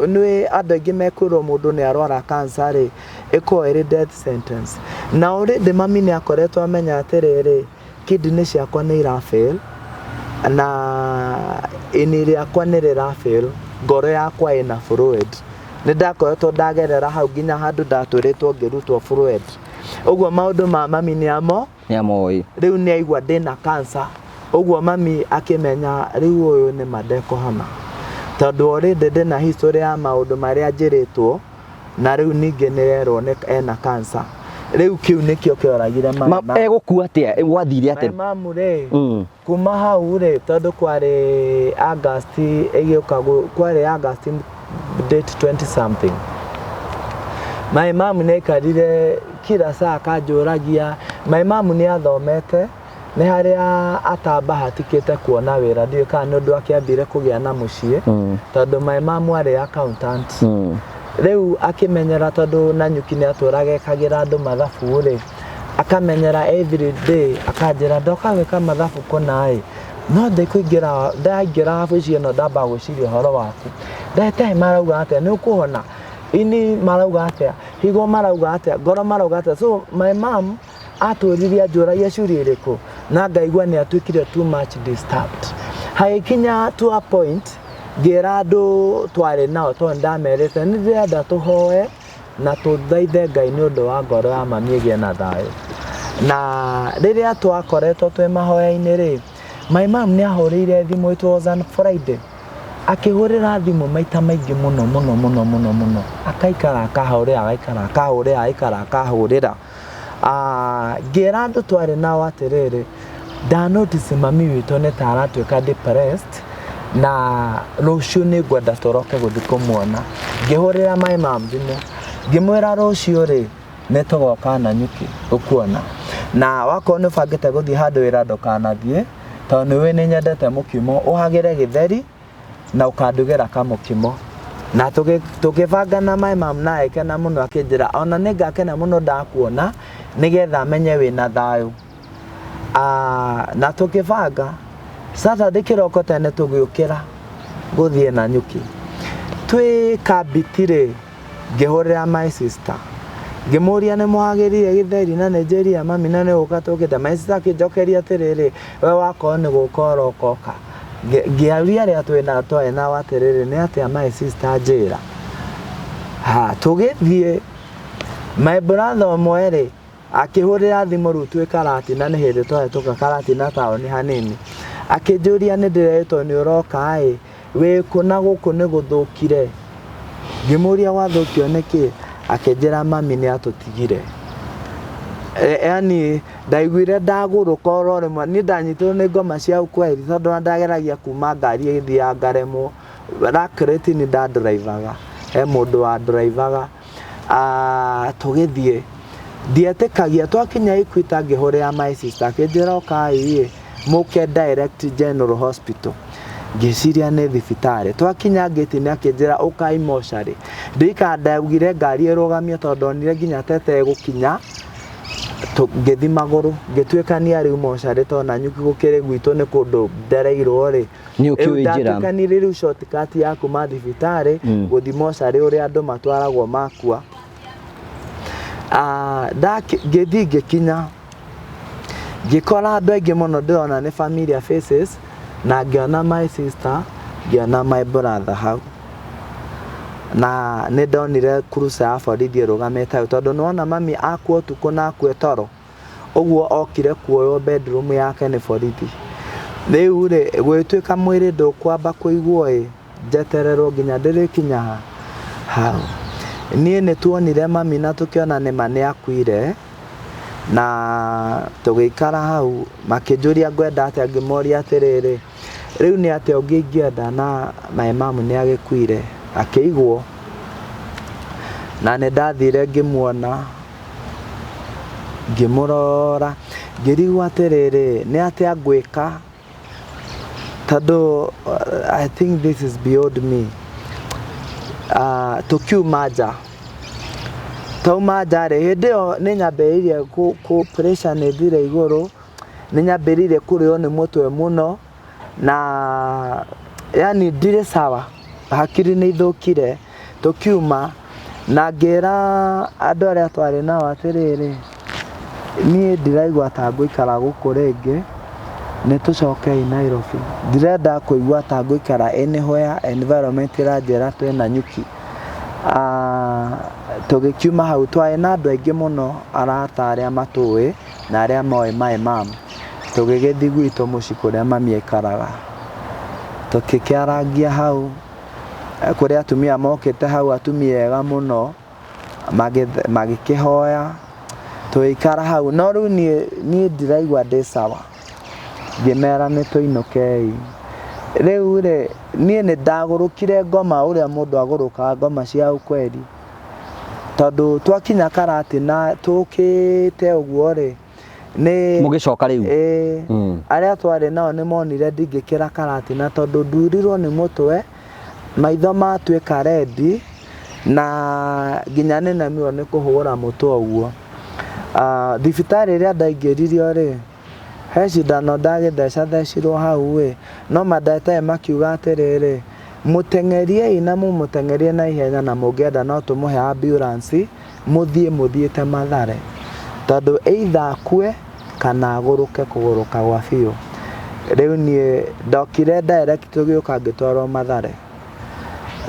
nĩ andũ aingĩ mekwĩrwo mũndũ nĩ arwara cancer rĩ, ĩkoragwo ĩrĩ death sentence. Na already mami nĩ akoretwo amenya atĩrĩrĩ, kidney ciakwa nĩ ira fail, na ini rĩakwa nĩ rĩra fail, ngoro yakwa ĩna fluid. Nĩ ndakoretwo ndagerera hau nginya handũ ndatũrĩtwo ngĩrutwo fluid. Ũguo maũndũ ma mami nĩ amo. Nĩ amoĩ. Rĩu nĩ aigua ndĩna cancer ũguo, mami akĩmenya rĩu ũyũ nĩ ma ndekũhona, tondũ already ndĩna history ya maũndũ marĩa njĩrĩtwo, na rĩu ningĩ nĩrerwo nĩ ena cancer. Rĩu kĩu nĩkĩo kĩoragire mami. Egũkua atĩa? Gwathire atĩa? My mamu rĩ, kuma hau rĩ, tondũ kwarĩ August ĩgĩũka, kwarĩ August date 20 something, my mom nĩ aikarire kila saa akanjũragia. My mom nĩ athomete, nĩ harĩa atambahatikĩte kuona wĩra, ndiũĩ kana nĩ ũndũ akĩambire kũgĩa na mũciĩ, tondũ my mom arĩ accountant. Rĩu akĩmenyera, tondũ Nanyuki nĩ atũraga ekagĩra andũ mathabu rĩ, akamenyera every day akanjĩra, "Ndoka gwĩka mathabu kũna ĩ, no ndĩkũingĩra, ndaingĩra wabici ĩno ndamba gwĩciria ũhoro waku. Ndagĩtarĩ marauga atĩa? Nĩ ũkũhona? Ini marauga atĩa? Higo marauga atĩa? Ngoro marauga atĩa?" So my mom atũririe anjũragia ciũria irĩkũ, na ngaigua nĩ atuĩkire too much disturbed. Hagĩkinya to a point ngĩra andũ twarĩ nao, tondũ ndamerĩte nĩ ndĩrenda tũhoe na tũthaithe Ngai nĩ ũndũ wa ngoro ya mami ĩgĩe na thayũ. Na rĩrĩa twakoretwo twĩ mahoya-inĩ rĩ, my mom nĩ ahũrĩire thimũ. It was on Friday. Akĩhũrĩra thimũ maita maingĩ mũno mũno mũno mũno mũno, akaikara akahũrĩra, agaikara akahũrĩra, agaikara akahũrĩra. Ah, ngĩra andũ twarĩ nao atĩrĩrĩ, nda notice mami witũ nĩ ta aratuĩka depressed, na rũciũ nĩ ngwenda tũroke gũthiĩ kũmuona. Ngĩhũrĩra my mom thimũ, ngĩmwĩra rũciũ rĩ, nĩ tũgoka Nanyuki gũkuona. Na wakorwo nĩ ũbangĩte gũthiĩ handũ wĩra ndũkanathiĩ, tondũ nĩ ũĩ nĩ nyendete mũkimo, ũhagĩre gĩtheri na ũkandugĩra kamũkimo. Na tũkĩbanga na my mom na agĩkena mũno akĩnjĩra ona nĩ ngakena mũno ndakuona nĩgetha menye wĩna thayũ. Na tũkĩbanga Saturday kĩroko tene tũgĩũkĩra gũthiĩ Nanyuki. Twĩ Kambiti rĩ, ngĩhũrĩra my sister ngĩmũria nĩ mwagĩrire gĩtheri na nĩ njĩrire mami na nĩ gũka tũkĩte. My sister akĩnjokeria atĩrĩrĩ, we wakorwo nĩ gũka ũroka ũka. Ngĩaria arĩa twĩna twarĩ nao atĩrĩrĩ, nĩ atĩa my sister njĩra. Ha, tũgĩthiĩ my brother ũmwe rĩ akĩhũrĩra thimũ rĩu twĩ Karatina, nĩ hĩndĩ twahĩtũka Karatina taũni hanini, akĩnjũria nĩ ndĩretwo nĩ ũroka ĩ, wĩ kũ na gũkũ nĩ gũthũkire. Ngĩmũria gwathũkio nĩkĩ, akĩnjĩra mami nĩ atũtigire. Yani ndaiguire ndagũrũka oro rĩmwe, niĩ ndanyitirwo nĩ ngoma cia ukweli tondũ ona ndageragia kuma ngari ĩgĩthiaga ngaremwo. Luckily ti niĩ ndandrivaga, he mũndũ wandrivaga. Tũgĩthiĩ ndietĩkagia twakinya Equita ngĩhũrĩra my sister akĩnjĩra ũkai ĩ mũke direct General Hospital. Ngĩciria nĩ thibitarĩ. Twakinya ngĩti-inĩ akĩnjĩra ũkai mocarĩ. Ndirikana ndaugire ngari ĩrũgamio tondũ ndonire nginya tete ĩgũkinya. Ngĩthiĩ magũrũ ngĩtuĩkania rĩu mocarĩ tondũ Nanyuki gũkĩrĩ gwitũ nĩ kũndũ ndereirwo rĩ. Nĩ ũkĩũĩ Rĩu njĩra. ndatuĩkanirie rĩu shortcut ya kuma thibitarĩ gũthiĩ mocarĩ ũrĩa andũ matwaragwo makua. Ngĩthiĩ ngĩkinya ngĩkora andũ aingĩ mũno ndĩrona nĩ familiar faces na ngĩona my sister, ngĩona my brother hau. Na nĩ ndonire cruiser ya borithi ĩrũgamĩte hau tondũ nĩwona mami akua ũtukũ na akue toro ũguo okire kuoywo bedroom yake nĩ borithi. Rĩu rĩ gũgĩtuĩka mwĩrĩ ndũkwamba kũigwo ĩ njetererwo nginya ndĩrĩkinya ha hau. Niĩ nĩ tuonire mami na tũkĩona nĩma nĩ akuire na tũgĩikara hau makĩnjũria ngwenda atĩa, ngĩmoria atĩrĩrĩ, rĩu nĩ atĩa ũngĩ ingĩenda na my mom nĩ agĩkuire akĩigwo. Na nĩ ndathire ngĩmuona ngĩmũrora ngĩrigwo atĩrĩrĩ, nĩ atĩa ngwĩka tondũ I think this is beyond me. Tũkiuma nja, twauma nja rĩ, hĩndĩ ĩyo nĩ nyambĩrĩirie kũ pressure nĩ ĩthire igũrũ, nĩ nyambĩrĩirie kũrĩo nĩ mũtwe mũno na yani ndirĩ sawa, hakiri nĩ ithũkire. Tũkiuma na ngĩra andũ arĩa twarĩ nao atĩrĩrĩ, niĩ ndiraigua ta ngũikara gũkũ rĩngĩ, nĩ tũcokei Nairobi. Ndirenda kũigua ta ngũikara anywhere environment ĩranjĩra twĩ Nanyuki. Tũgĩkiuma hau twarĩ na andũ aingĩ mũno arata arĩa matũĩ na arĩa moĩ my mom. Tũgĩgĩthiĩ gwitũ mũciĩ kũrĩa mami aikaraga. Tũgĩkĩarangia hau, kũrĩ atumia mokĩte hau, atumia ega mũno, magĩkĩhoya, tũgĩikara hau. No rĩu niĩ ndiraigua ndĩ sawa. Ngĩmera nĩ tũinũkei. Rĩu rĩ, niĩ nĩ ndagũrũkire ngoma ũrĩa mũndũ agũrũkaga ngoma cia ukweli. Tondũ twakinya Karatina tũkĩte ũguo rĩ, nĩ Mũgĩcoka rĩu? Ĩĩ. Arĩa twarĩ nao nĩ monire ndingĩkĩra Karatina tondũ ndurirwo nĩ mũtwe, maitho matuĩka red na nginya nĩ nemirwo nĩ kũhũra mũtwe ũguo. Thibitarĩ ĩrĩa ndaingĩririo rĩ, he cindano ndagĩthecathecirwo hau ĩ, no mandagĩtarĩ makiuga atĩrĩrĩ, mũteng'eriei na mũmũteng'erie na ihenya na mũngĩenda no tũmũhe ambulance mũthiĩ mũthiĩte Mathare tondũ either akue kana agũrũke kũgũrũka gwa biũ. Rĩu niĩ ndokire direct tũgĩũka ngĩtwarwo Mathare.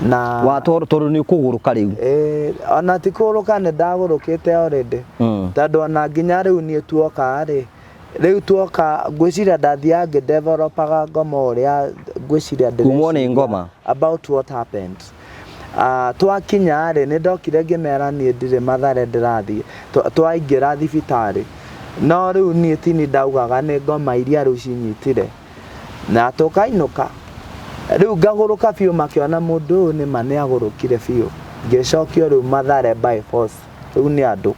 Na Watwarwo tondũ nĩ ũkũgũrũka rĩu? Ĩĩ, ona ti kũgũrũka nĩ ndagũrũkĩte already. Tondũ ona nginya rĩu niĩ tuoka rĩ, rĩu tuoka ngwĩciria ndathiaga ngĩdevelopaga ngoma ũrĩa ngwĩciria Kumwo nĩ ngoma? about what happened. Twakinya rĩ, nĩ ndokire ngĩmera niĩ ndirĩ Mathare ndĩrathiĩ. Twaingĩra thibitarĩ. No rĩu niĩ tini ndaugaga nĩ ngoma iria rĩu cinyitire. Na tũkainũka. Rĩu ngagũrũka biũ makĩona mũndũ ũyũ nĩma nĩ agũrũkire biũ. Ngĩcokio rĩu Mathare by force. Rĩu nĩ andũ.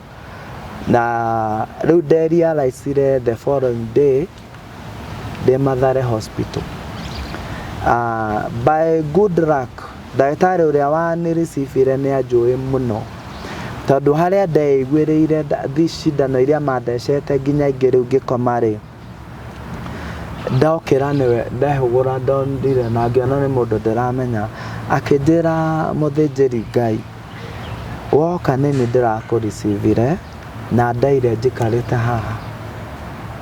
Na rĩu nderealizire the following day ndĩ Mathare Hospital. By good luck ndagĩtarĩ ũrĩa wanĩricibire nĩ anjũĩ mũno, tondũ harĩa ndeiguĩrĩire cindano iria mathecete nginya ingĩ rĩu ngĩkoma rĩ, ndokĩra nĩwe ndehũgũra ndonire na ngĩona nĩ mũndũ ndĩramenya, akĩnjĩra, mũthĩnjĩri Ngai, woka nĩniĩ ndĩrakũricivire na ndaire njikarĩte haha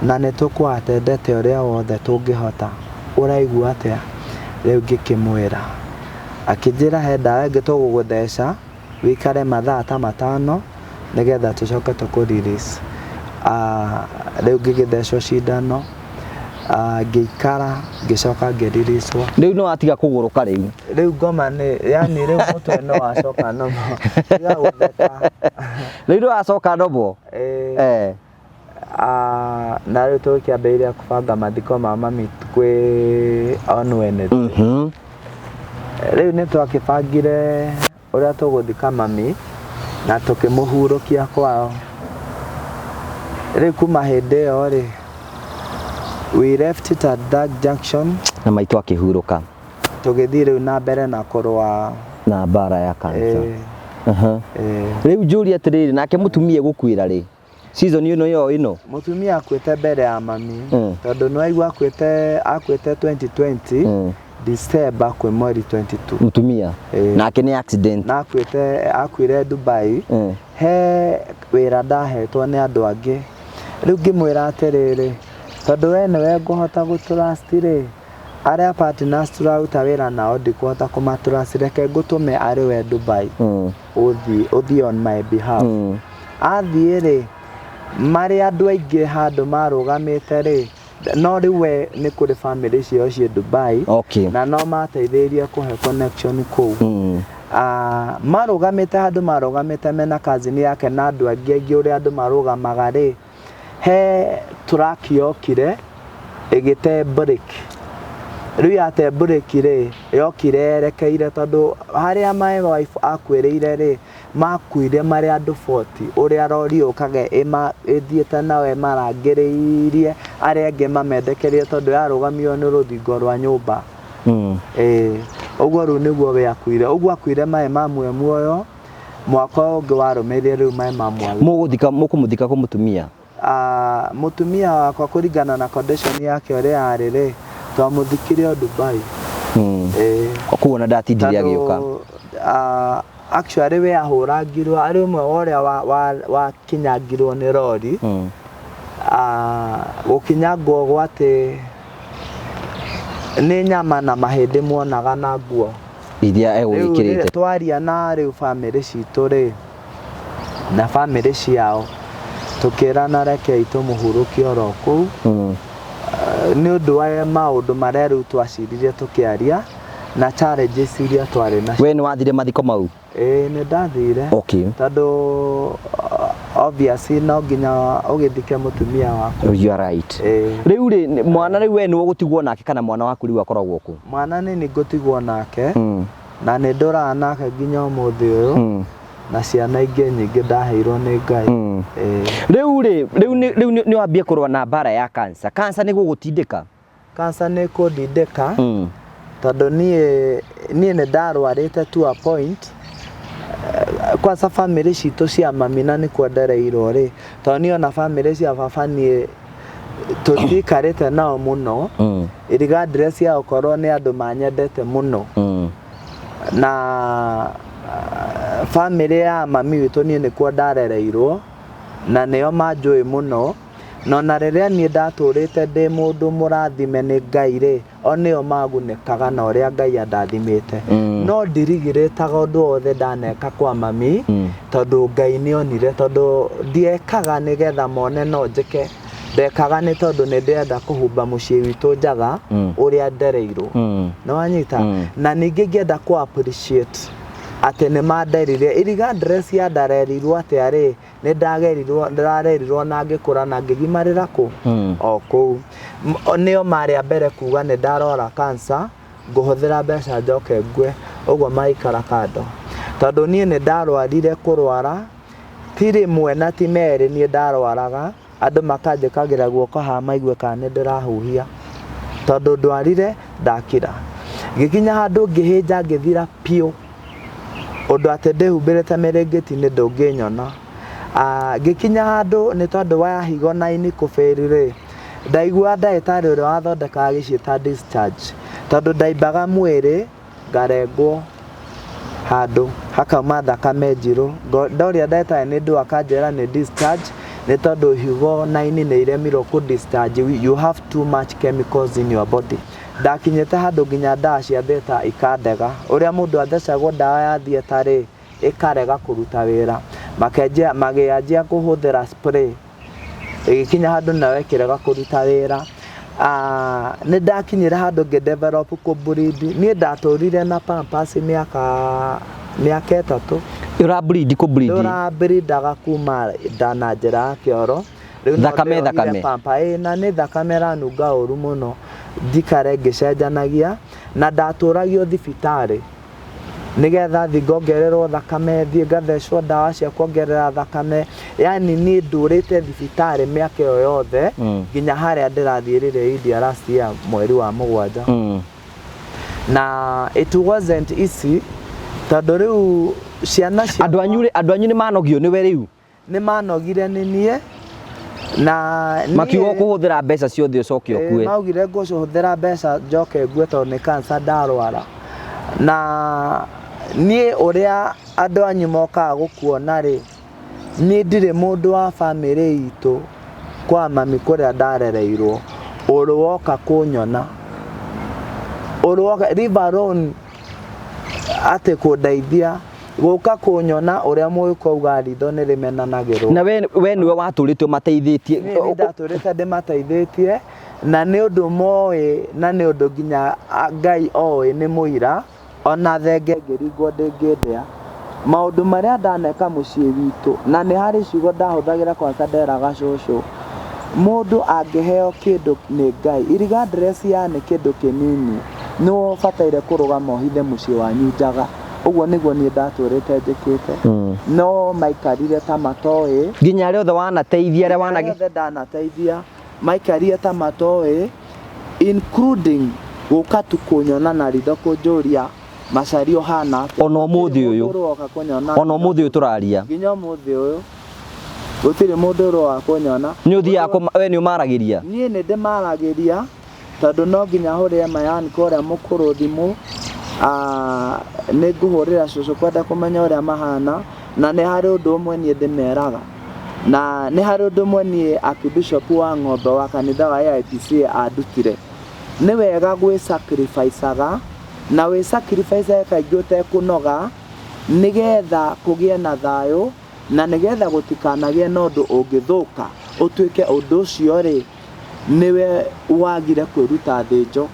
na nĩ tũkũatendete ũrĩa wothe tũngĩhota, ũraigua atĩa? Rĩu ngĩkĩmwĩra, akĩnjĩra he ndawa ĩngĩ tũgũgũtheca wĩikare mathaa ta 5 nĩgetha tũcoke tũkũ release. Rĩu ngĩgĩthecwo cindano, ngĩikara, ngĩcoka ngĩriricwo. Rĩu nĩ watiga kũgũrũka rĩu? Rĩu ngoma nĩ yani rĩu mũtwe nĩ wacoka nomo, tiga gũtheka. Rĩu nĩ wacoka nomo? Ĩĩ. Eh. Na rĩu tũgĩkĩambĩrĩria kũbanga mathiko ma mami kwĩ on Wednesday. Rĩu nĩ twakĩbangire ũrĩa tũgũthika mami na tũkĩmũhurũkia kwao. Rĩu kuma hĩndĩ ĩyo rĩ, we left it at that junction. Na maitũ akĩhurũka. Tũgĩthiĩ rĩu na mbere na kũrũa na mbara ya cancer. Ĩĩ. Ĩĩ. Rĩu njũrie atĩrĩrĩ, nake mũtumia egũkuĩra rĩ? Season ĩno ĩyo ĩno? Mũtumia akuĩte mbere ya mami, tondũ nĩ waigua akuĩte 2020 December kwĩ mweri 22. Mũtumia? Ĩĩ. Nake nĩ accident? Na akuire Dubai. He wĩra ndahetwo nĩ andũ angĩ. Rĩu ngĩmwĩra atĩrĩrĩ, tondũ we nĩwe ngũhota gũtrust rĩ, arĩa partners tũraruta wĩra nao ndikũhota kũmatrust, reke ngũtũme arĩ we Dubai. Ũthiĩ on my behalf. Athiĩ rĩ, marĩ andũ aingĩ handũ marũgamĩte rĩ, no rĩu we nĩ kũrĩ family ciao ciĩ Dubai. Na no mateithĩrĩirie kũhe connection kũu. Marũgamĩte handũ marũgamĩte mena cousin yake na andũ angĩ aingĩ ũrĩa andũ marũgamaga rĩ, he truck yokire ĩgĩte brake. Rĩu yate brake rĩ, yokire yerekeire tondũ harĩa my wife akuĩrĩire rĩ, makuire marĩ andũ 40, ũrĩa rori yũkaga ĩthiĩte nao ĩmarangĩrĩirie arĩa angĩ mamendekerie tondũ yarũgamio nĩ rũthingo rwa nyũmba. Ĩĩ, ũguo rĩu nĩguo we akuire. Ũguo akuire maĩ mamwe muoyo, mwaka ũngĩ warũmĩrĩire rĩu maĩ mamwe. Mũgũthika, mũkũmũthika kũ mũtumia? Mũtumia wakwa kũringana na condition yake ũrĩa yarĩ rĩ, twamũthikire o Dubai. Ĩĩ. Koguo ona ndatindire agĩũka. Tondũ, actually we ahũrangirwo arĩ ũmwe wa ũrĩa wakinyangirwo nĩ rori. Gũkinyangwo gwatĩ nĩ nyama na mahĩndĩ muonaga na nguo iria egũgĩkĩrĩte. Rĩu twaria na rĩu family citũ rĩ, na family ciao, tũkĩrana rekei tũmũhurũkie oro kũu. Nĩ ũndũ wa maũndũ marĩa rĩu twaciririe tũkĩaria na challenges iria twarĩ nacio. We nĩ wathire mathiko mau? Ĩĩ, nĩ ndathire. Tondũ obviously no nginya ũgĩthike mũtumia waku. You are right. Ĩĩ. Rĩu rĩ, mwana rĩu we nĩwe ũgũtigwo nake kana mwana waku rĩu akoragwo kũ? Mwana nĩ niĩ ngũtigwo nake. Na nĩ ndũraga nake nginya ũmũthĩ ũyũ. Na ciana ingĩ nyingĩ ndaheirwo nĩ Ngai. Ĩĩ. Rĩu rĩ, rĩu nĩ, rĩu nĩ, nĩ wambie kũrũa na mbara ya cancer. Cancer nĩ gũgũtindĩka? Cancer nĩ kũndindĩka. Tondũ niĩ nĩ ndarwarĩte to a point. Kwanza family citũ cia mami na nĩkuo ndereirwo rĩ, tondũ niĩ ona family cia baba niĩ tũtiikarĩte nao mũno. Regardless ya gũkorwo nĩ andũ manyendete mũno. Na family ya mami witũ niĩ nĩkuo ndarereirwo na nĩo manjũĩ mũno. Na ona rĩrĩa niĩ ndatũrĩte ndĩ mũndũ mũrathime nĩ Ngai rĩ, o nĩo magunĩkaga na ũrĩa Ngai andathimĩte. No ndirigirĩtaga ũndũ wothe ndaneka kwa mami, tondũ Ngai nĩonire, tondũ ndiekaga nĩgetha mone no njĩke. Ndekaga nĩ tondũ nĩ ndĩrenda kũhumba mũciĩ witũ njaga ũrĩa ndereirwo. Nĩ wanyita? Na ningĩ ngĩenda kũ appreciate atĩ nĩ manderire, regardless ya ndarerirwo atĩa rĩ, nĩ ndagerirwo, ndĩrarerirwo na ngĩkũra na ngĩgimarĩra kũ? O kũu. Nĩo marĩ a mbere kuga nĩ ndarwara cancer, ngũhũthĩra mbeca njoke ngue, ũguo maikara kando. Tondũ niĩ nĩ ndarwarire kũrwara, Ti rĩmwe na ti merĩ niĩ ndarwaraga, andũ makanjĩkagĩra guoko haha maigue kana nĩ ndĩrahuhia, tondũ ndwarire ndakira. Ngĩkinya handũ ngĩhĩnja ngĩthira biũ, ũndũ atĩ ndĩhumbĩrĩte mĩrĩngĩti-inĩ ndũngĩnyona. Ngĩkinya handũ nĩ tondũ wa higo na ini kũbĩri rĩ, ndaigua ndagĩtarĩ ũrĩa wathondekaga agĩciĩta discharge, tondũ ndaimbaga mwĩrĩ ngarengwo handũ hakauma thakame njirũ. Ndoria ndagĩtarĩ nĩ ndũ akanjĩra nĩ discharge nĩ tondũ higo na ini nĩ iremirwo kũ discharge, you have too much chemicals in your body. Ndakinyĩte handũ nginya ndawa cia theatre ikandega, ũrĩa mũndũ athecagwo ndawa ya theatre rĩ, ĩkarega kũruta wĩra, makenjia magĩanjia kũhũthĩra spray, ĩgĩkinya handũ nayo ĩkĩrega kũruta wĩra. Nĩ ndakinyire handũ ngĩ develop kũ bleed, niĩ ndatũrire na pampers mĩaka 3. Ũra bleed kũ bleed? Ndũra bleedaga kuma nda na njĩra ya kĩoro. Rĩu no Thakame, ndĩrohire thakame. pamper, ĩĩ, na nĩ thakame ĩranunga ũru mũno, njikare ngĩcenjanagia, na ndatũragio thibitarĩ nĩgetha thiĩ ngongererwo thakame, thiĩ ngathecwo ndawa cia kuongerera thakame, yani niĩ ndũrĩte thibitarĩ mĩaka ĩyo yothe nginya harĩa ndĩrathiĩ rĩrĩa India last year mweri wa 7. Na it wasn't easy tondũ rĩu ciana ciakwa Andũ anyu rĩ, andũ anyu nĩ manogio nĩwe rĩu? Nĩ manogire nĩ niĩ na niĩ Makiuga ũkũhũthĩra mbeca ciothe ũcoke ũkue. Maugire ngũhũthĩra mbeca njoke ngue tondũ nĩ cancer ndarwara. Na niĩ ũrĩa andũ anyu mokaga gũkuona rĩ, niĩ ndirĩ mũndũ wa bamĩrĩ itũ kwa mami kũrĩa ndarereirwo ũrĩ woka kũnyona, ũrĩ woka leave alone atĩ kũndeithia gũka kũnyona ũrĩa mũgĩkũyũ augaga ritho nĩ rĩmenanagĩrwo. Na we nĩwe watũrĩte ũmateithĩtie. Niĩ nĩ ndatũrĩte ndĩmateithĩtie, na nĩ ũndũ moĩ, na nĩ ũndũ nginya Ngai oĩ nĩ mũira, ona thenge ngĩringwo ndĩngĩndĩa. Maũndũ marĩa ndaneka mũciĩ witũ, na nĩ harĩ ciugo ndahũthagĩra kwanza nderaga cũcũ, mũndũ angĩheo kĩndũ nĩ Ngai, irregardless ya nĩ kĩndũ kĩnini, nĩwe ũbataire kũrũgama ũhithe mũciĩ wanyu njaga. Ũguo nĩguo niĩ ndatũrĩte njĩkĩte. No maikarire ta matoĩ. Nginya arĩa othe wanateithia, arĩa wana- Nginya arĩa othe ndanateithia, maikarire ta matoĩ, including gũka tu kũnyona na ritho kũnjũria Macharia ũhana atĩa. Ona ũmũthĩ ũyũ. Gũtirĩ mũndũ ũroka kũnyona. Ona ũmũthĩ ũyũ tũraria. Nginya ũmũthĩ ũyũ. Gũtirĩ mũndũ ũroka kũnyona. Nĩ ũthiaga we nĩ ũmaragĩria? Niĩ nĩ ndĩmaragĩria, tondũ no nginya hũrĩre Mayan kũrĩa mũkũrũ thimũ. Nĩ ngũhũrĩra cũcũ kwenda kũmenya ũrĩa mahana, na nĩ harĩ ũndũ ũmwe niĩ ndĩmeraga. Na nĩ harĩ ũndũ ũmwe niĩ Archbishop wa Ng'ombe wa kanitha wa AIPCA andutire. Nĩ wega gwĩ sacrifice-aga, na wĩ sacrifice-age kaingĩ ũtekũnoga, nĩgetha kũgĩe na thayũ, na nĩgetha gũtikanagĩe na ũndũ ũngĩthũka, ũtuĩke ũndũ ũcio rĩ, nĩwe wagire kwĩruta thĩnjo.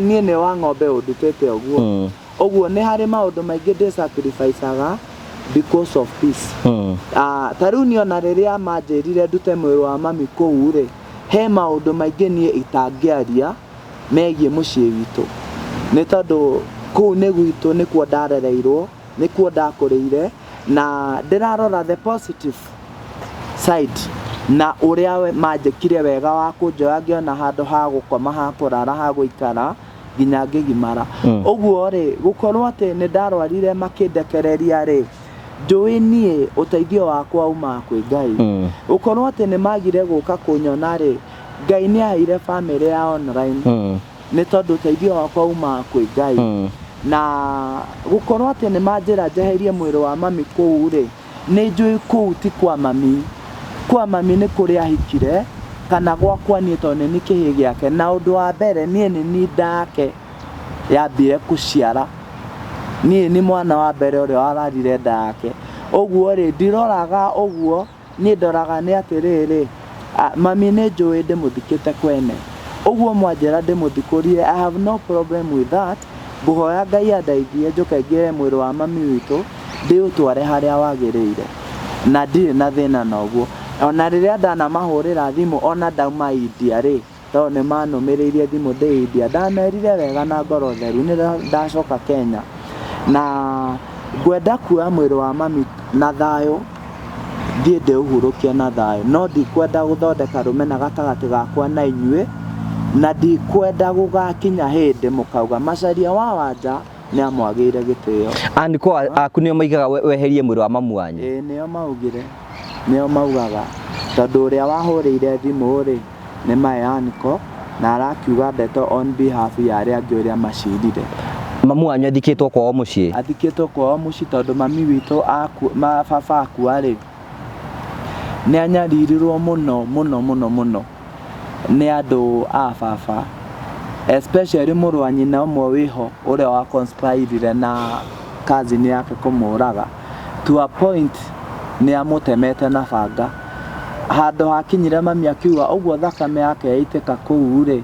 Niĩ nĩ wa Ng'ombe ũndutĩte ũguo. Ũguo nĩ harĩ maũndũ maingĩ ndĩ sacrifice-aga because of peace. Ta rĩu niĩ ona rĩrĩa manjĩrire ndute mwĩrĩ wa mami kũu rĩ, he maũndũ maingĩ niĩ itangĩaria megiĩ mũciĩ witũ. Nĩ tondũ kũu nĩ gwitũ, nĩkuo ndarereirwo, nĩkuo ndakũrĩire, na ndĩrarora the positive side na ũrĩa manjĩkire wega wa kũnjoya ngĩona handũ ha gũkoma, ha kũrara, ha gũikara nginya ngĩgimara. Ũguo rĩ, gũkorwo atĩ nĩ ndarwarire makĩndekereria rĩ, njũĩ niĩ ũteithio wakwa umaga kwĩ Ngai. Gũkorwo atĩ nĩ magire gũka kũnyona rĩ, Ngai nĩ aheire bamĩrĩ ya online. Nĩ tondũ ũteithio wakwa umaga kwĩ Ngai. Na gũkorwo atĩ nĩ manjĩra njeherie mwĩrĩ wa mami kũu rĩ, nĩ njũĩ kũu ti kwa mami. Kwa mami nĩ kũrĩa ahikire, kana gwakwa niĩ tondũ nĩ niĩ kĩhĩĩ gĩake. Na ũndũ wa mbere niĩ nĩ niĩ nda yake yambire kũciara. Niĩ nĩ mwana wa mbere ũrĩa wararire nda yake. Ũguo rĩ, ndiroraga ũguo, niĩ ndoraga nĩ atĩrĩrĩ, mami nĩ njũĩ ndĩmũthikĩte kwene. Ũguo mwanjĩra ndĩmũthikũrie, I have no problem with that. Ngũhoya Ngai andeithie njũke ngĩre mwĩrĩ wa mami witũ, ndĩũtware harĩa wagĩrĩire. Na ndirĩ na thĩna na ũguo. Ona rĩrĩa ndanamahũrĩra thimũ ona ndauma India rĩ, tondũ nĩ manũmĩrĩirie thimũ ndĩ India, ndamerire wega na ngoro theru, nĩ ndacoka Kenya. Na ngwenda kuoya mwĩrĩ wa mami na thayũ, Thiĩ ndĩũhurũkie na thayũ, no ndikwenda gũthondeka rũmena gatagatĩ gakwa na inyuĩ, na ndikwenda gũgakinya hĩndĩ mũkauga Macharia wa Wanja nĩ amwagĩire gĩtĩo. Aniko aku nĩo maigaga weherie mwĩrĩ wa mamu wanyu? Ĩĩ, nĩo maugire, nĩo maugaga, tondũ ũrĩa wahũrĩire thimũ rĩ, nĩ my uncle, na arakiuga ndeto on behalf ya arĩa angĩ ũrĩa macirire. Mamu wanyu athikĩtwo kwao mũciĩ? Athikĩtwo kwao mũciĩ tondũ mami witũ aku, ma baba akua rĩ, nĩ anyaririrwo mũno mũno mũno mũno nĩ andũ a baba, especially mũrũ wa nyina ũmwe wĩho ũrĩa wa conspire na cousin yake kũmũraga to a point nĩ amũtemete na banga. Handũ hakinyire mami akiuga ũguo thakame yake yaitĩka kũu rĩ,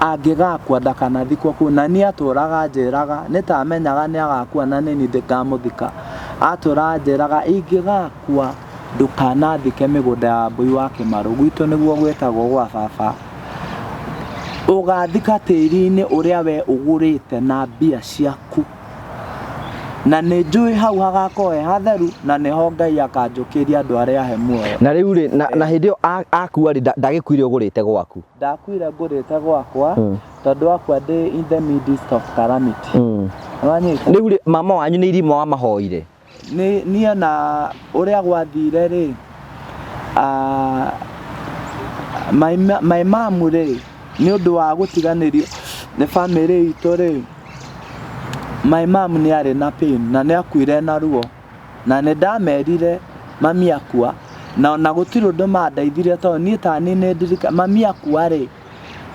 angĩgakua ndakanathikwo kũu. Na niĩ atũraga anjĩraga, nĩ ta amenyaga nĩ agakua na nĩ niĩ ndĩkamũthika. Atũraga anjĩraga ingĩgakua ndũkanathike mĩgũnda ya Wambũi wa Kĩmarũ, gwitũ nĩguo gwĩtagwo gwa baba. Ũgathika tĩri-inĩ ũrĩa we ũgũrĩte na mbia ciaku. Na nĩ njũĩ hau hagakorwo he hatheru na nĩho Ngai akanjũkĩria andũ arĩa ahe muoyo. Na rĩu rĩ, na hĩndĩ ĩyo akua rĩ, ndagĩkuire ũgũrĩte gwaku? Ndakuire ngũrĩte gwakwa, tondũ akua ndĩ in the midst of calamity. Nĩwanyita? Rĩu rĩ, mama wanyu nĩ irima wamahoire? Nĩ niĩ na ũrĩa gwathire rĩ, my mom rĩ, nĩ ũndũ wa gũtiganĩrio nĩ bamĩrĩ itũ rĩ, my mom nĩ arĩ na pain na nĩ akuire na ruo. Na nĩ ndamerire mami akua, na ona gũtirĩ ũndũ mandeithirie tondũ niĩ ta niĩ nĩ ndirikanaga, mami akua rĩ,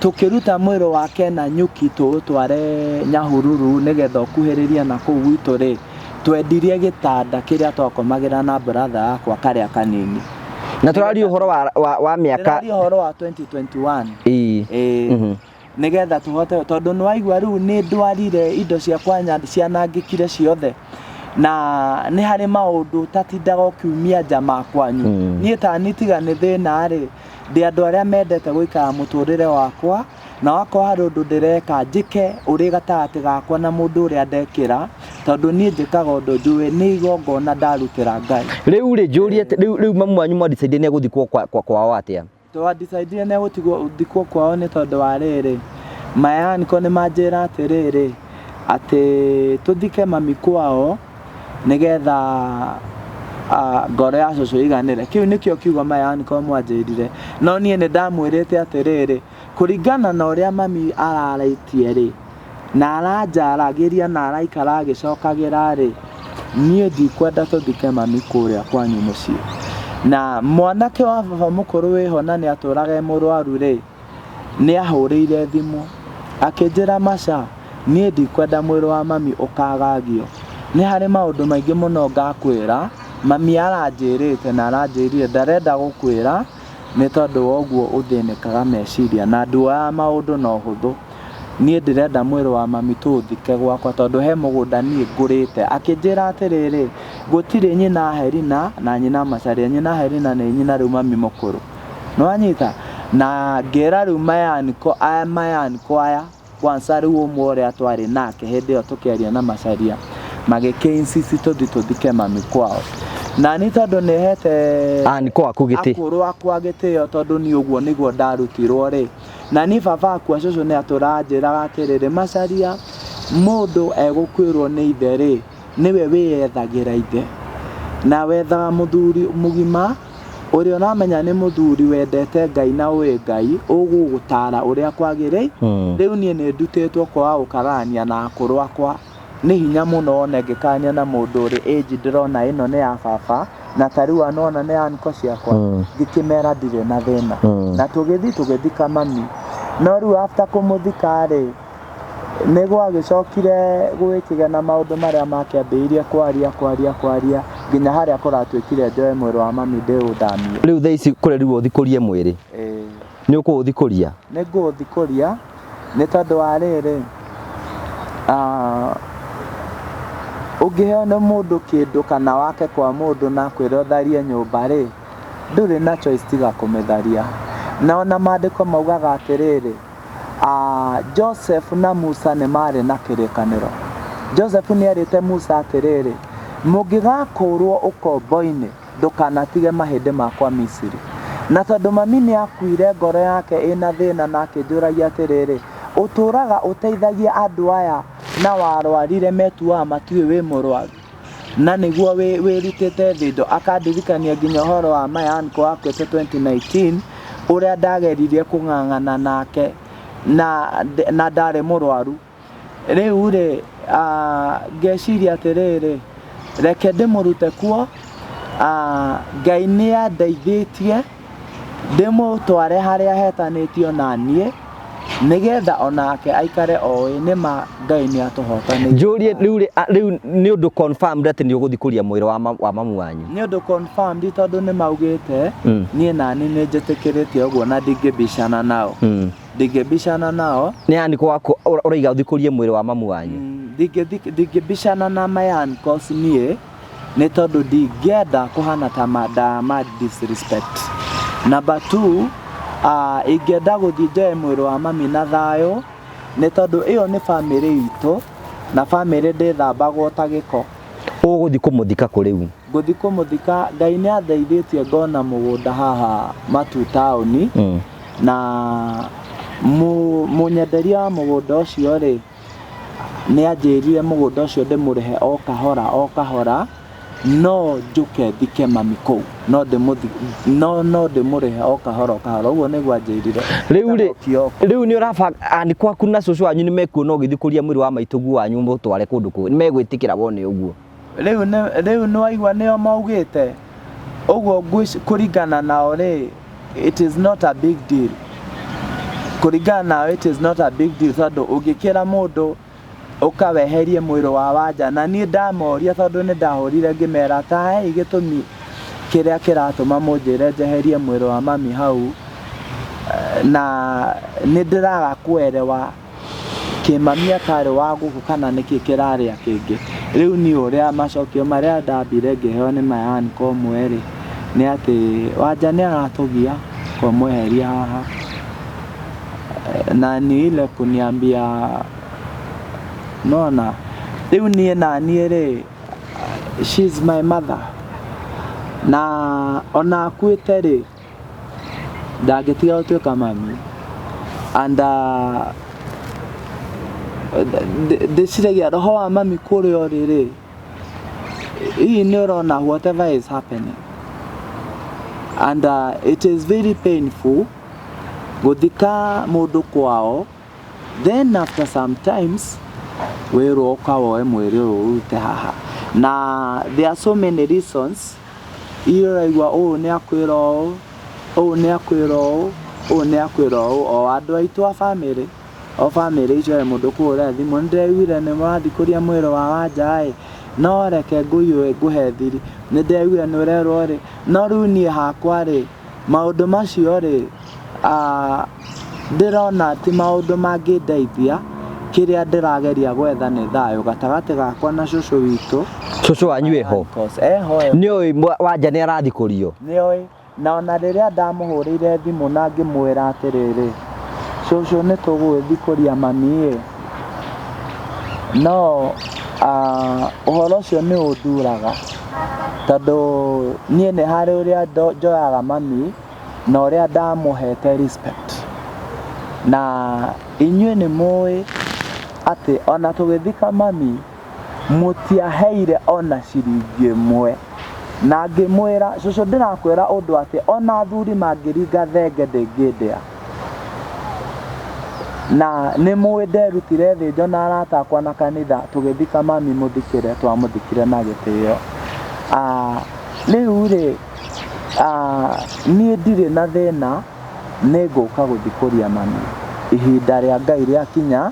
tũkĩruta mwĩrĩ wake na nyuki tũũtware Nyahururu nĩgetha ũkuhĩrĩrie na kũu gwitũ rĩ, twendirie gĩtanda kĩrĩa twakomagĩra na brother yakwa karĩa kanini. Na tũraria ũhoro wa mĩaka? Ndĩraria ũhoro wa 2021. Ĩĩ. Nĩgetha tũhote, tondũ nĩ waigua rĩu nĩ ndwarire indo ciakwa cianangĩkire ciothe, na nĩ harĩ maũndũ ũtatindaga ũkiumia nja ma kwanyu. Niĩ ta niĩ tiga nĩ thĩna rĩ, ndĩ andũ arĩa mendete gũikara mũtũrĩre wakwa, na wakorwo harĩ ũndũ ndĩreka njĩke ũrĩ gatagatĩ gakwa na mũndũ ũrĩa ndekĩra, tondũ niĩ njĩkaga ũndũ njũĩ nĩ igongona ndarutĩra Ngai. Rĩu rĩ, njũrie atĩ, rĩu mamu wanyu mwa decide nĩ egũthikwo kwao atĩa? Twa decide nĩ egũthikwo kwao nĩ tondũ wa rĩrĩ, my uncle nĩ manjĩra atĩrĩrĩ, atĩ tũthike mami kwao nĩgetha ngoro ya cũcũ ĩiganĩre. Kĩu nĩkĩo kiugo my uncle mwanjĩrire. No niĩ nĩ ndamwĩrĩte atĩrĩrĩ, kũringana na ũrĩa mami ararĩtie rĩ, na aranjaragĩria na araikara agĩcokagĩra rĩ, niĩ ndikwenda tũthike mami kũrĩa kwanyu mũciĩ. Na mwanake wa baba mũkũrũ wĩho na nĩ atũraga e mũrwaru rĩ, nĩ ahũrĩire thimũ akĩnjĩra, Macha, niĩ ndikwenda mwĩrĩ wa mami ũkagagio. Nĩ harĩ maũndũ maingĩ mũno ngakwĩra, mami aranjĩrĩte na aranjĩrire ndarenda gũkwĩra nĩ tondũ wa ũguo ũthĩnĩkaga meciria na nduoyaga maũndũ na ũhũthũ. Niĩ ndĩrenda mwĩrĩ wa mami tũũthike gwakwa tondũ he mũgũnda niĩ ngũrĩte. Akĩnjĩra atĩrĩrĩ, gũtirĩ nyina Herina na nyina Macharia. Nyina Herina nĩ nyina rĩu mami mũkũrũ. Nĩwanyita? Na ngĩra rĩu my uncle aya, my uncle aya kwanza rĩu ũmwe ũrĩa twarĩ nake hĩndĩ ĩyo tũkĩaria na Macharia, magĩkĩ insist tũthiĩ tũthike mami kwao. Na niĩ tondũ nĩ hete Uncle aku gĩtĩ. Akũrũ akwa gĩtĩo tondũ niĩ ũguo nĩguo ndarutirwo rĩ. Na niĩ baba akwa cũcũ nĩ atũraga anjĩraga atĩrĩrĩ, Macharia, mũndũ egũkuĩrwo nĩ ithe rĩ, nĩwe wĩyethagĩra ithe. Na wethaga mũthuri mũgima ũrĩa ũramenya nĩ mũthuri wendete Ngai na ũĩ Ngai, ũgũgũtara ũrĩa kwagĩrĩire. Rĩu niĩ nĩ ndutĩtwo kwaga gũkararania na akũrũ akwa. Nĩ hinya mũno wone ngĩkarania na mũndũ ũrĩ age ndĩrona ĩno nĩ ya baba, na ta rĩu anona nĩ uncle ciakwa, ngĩkĩmera ndirĩ na thĩna. Na tũgĩthiĩ tũgĩthika mami. No rĩu after kũmũthika rĩ, nĩ gwagĩcokire gũgĩkĩgĩa na maũndũ marĩa makĩambĩrĩirie kwaria, kwaria, kwaria, nginya harĩa kũratuĩkire njoe mwĩrĩ wa mami ndĩũthamie. Rĩu thaa ici kũrerirwo ũthikũrie mwĩrĩ? Ĩĩ. Nĩ ũkũũthikũria? Nĩ ngũũthikũria nĩ tondũ wa rĩrĩ, ũngĩheo nĩ mũndũ kĩndũ kana wake kwa mũndũ na akwĩre ũtharie nyũmba rĩ, ndũrĩ na choice tiga kũmĩtharia. Na ona maandĩko maugaga atĩrĩrĩ, Joseph na Musa nĩ marĩ na kĩrĩkanĩro. Joseph nĩ erĩte Musa atĩrĩrĩ, mũngĩgakũrwo ũkombo-inĩ, Ndũkanatige mahĩndĩ makwa Misiri. Na tondũ mami nĩ akuire ngoro yake ĩna thĩna na akĩnjũragia atĩrĩrĩ, ũtũraga ũteithagia andũ aya na warwarire metuaga matiũĩ wĩ mũrwaru na nĩguo wĩrutĩte thĩndo. Akandirikania nginya ũhoro wa my uncle akuĩte 2019 ũrĩa ndageririe kũng'ang'ana nake na ndarĩ mũrwaru. Rĩu rĩ, ngeciria atĩrĩrĩ, reke ndĩmũrute kuo. Ngai nĩ andeithĩtie ndĩmũtware harĩa hetanĩtio na niĩ, nĩgetha onake aikare oĩ nĩma Ngai nĩ atũhotanĩire. Njũrie rĩu rĩ, rĩu nĩ ũndũ confirmed atĩ nĩ ũgũthikũria mwĩrĩ wa mamu wanyu? Nĩ ũndũ confirmed tondũ nĩ maugĩte. Niĩ nani nĩ njĩtĩkĩrĩte ũguo na ndingĩbicana nao. Ndingĩbicana nao. Nĩ yani kwaku ũraiga ũthikũrie mwĩrĩ wa mamu wanyu? Ndingĩbicana na my uncles niĩ nĩ tondũ ndingĩenda kũhana ta ma disrespect. Number two, ingĩenda gũthiĩ njoe mwĩrĩ wa mami na thayũ, nĩ tondũ ĩyo nĩ bamĩrĩ itũ na bamĩrĩ ndĩthambagwo ta gĩko. Ũgũthiĩ kũmũthika kũ rĩu? Ngũthiĩ kũmũthika, Ngai nĩ andeithĩtie ngona mũgũnda haha Matu taũni. Na mũnyenderia wa mũgũnda ũcio rĩ, nĩ anjĩrire mũgũnda ũcio ndĩmũrĩhe o kahora o kahora, no njũke thike mami kũu, no ndĩmũrĩhe o kahora o kahora, ũguo nĩguo anjĩrire. Rĩu rĩ, Kioko. Rĩu nĩ ũrabanga nĩ kwaku na cũcũ wanyu nĩ mekuona ũgĩthikũria mwĩrĩ wa maitũguo wanyu mũtware kũndũ kũu, nĩ megwĩtĩkĩra wone ũguo? Rĩu nĩ waigua nĩo maugĩte ũguo, kũringana nao rĩ, it is not a big deal. Kũringana nao it is not a big deal, tondũ ũngĩkĩra mũndũ ũkaweherie mwĩrĩ wa Wanja, na niĩ ndamoria tondũ nĩ ndahũrire ngĩmera ta hei gĩtũmi kĩrĩa kĩratũma mũnjĩre njeherie mwĩrĩ wa mami hau, na nĩ ndĩraga kuelewa kĩmami atarĩ wa gũkũ kana nĩkĩ kĩrarĩa kĩngĩ. Rĩu niĩ ũrĩa macokio marĩa ndambire ngĩheo nĩ my uncle ũmwe rĩ, nĩ atĩ Wanja nĩ aratũgia kũmweheria haha, na ni ile kuniambia nona. Rĩu niĩ na niĩ rĩ, she's my mother, na ona akuĩte rĩ, ndangĩtiga gũtuĩka mami. And ndĩciragia roho wa mami kũrĩa ũrĩ rĩ, hihi nĩ ũrona whatever is happening, and it is very painful gũthika mũndũ kwao, then after some times wĩrwo ũka woe mwĩrĩ ũyũ ũrute haha, na there are so many reasons iria ũraigua, ũũ nĩ akwĩra ũũ, ũũ nĩ akwĩra ũũ, ũũ nĩ akwĩra ũũ. O andũ aitũ a bamĩrĩ, o bamĩrĩ icio, he mũndũ kũhũra thimũ, nĩ ndĩraiguire nĩ mũrathikũria mwĩrĩ wa Wanja ĩ, no reke ngũiyũe ngũhe thiri, nĩ ndĩraiguire nĩ ũrerwo rĩ. No rĩu niĩ hakwa rĩ, maũndũ macio rĩ, ndĩrona ti maũndũ mangĩndeithia. Kĩrĩa ndĩrageria gwetha nĩ thayũ gatagatĩ gakwa na cũcũ witũ. Cũcũ wanyu eho? Eho, eho. Nĩ oĩ Wanja nĩ arathikũrio? Nĩoĩ, na ona rĩrĩa ndamũhũrĩire thimũ na ngĩmwĩra atĩrĩrĩ, cũcũ, nĩ tũgũgĩthikũria mami ĩ, no ũhoro ũcio nĩ ũnduraga, tondũ niĩ nĩ harĩ ũrĩa njoyaga mami na ũrĩa ndamũhete respect, na inyuĩ nĩ mũĩ atĩ ona tũgĩthika mami mũtiaheire ona ciringi ĩmwe. Na ngĩmwĩra, cũcũ, ndĩrakwĩra ũndũ atĩ ona athuri mangĩringa thenge ndĩngĩndĩa, na nĩ mũĩ nderutire thĩnjo na arata akwa na kanitha tũgĩthika mami mũthikĩre, twamũthikire na gĩtĩo. Rĩu rĩ, niĩ ndirĩ na thĩna, nĩ ngũka gũthikũria mami ihinda rĩa Ngai rĩakinya,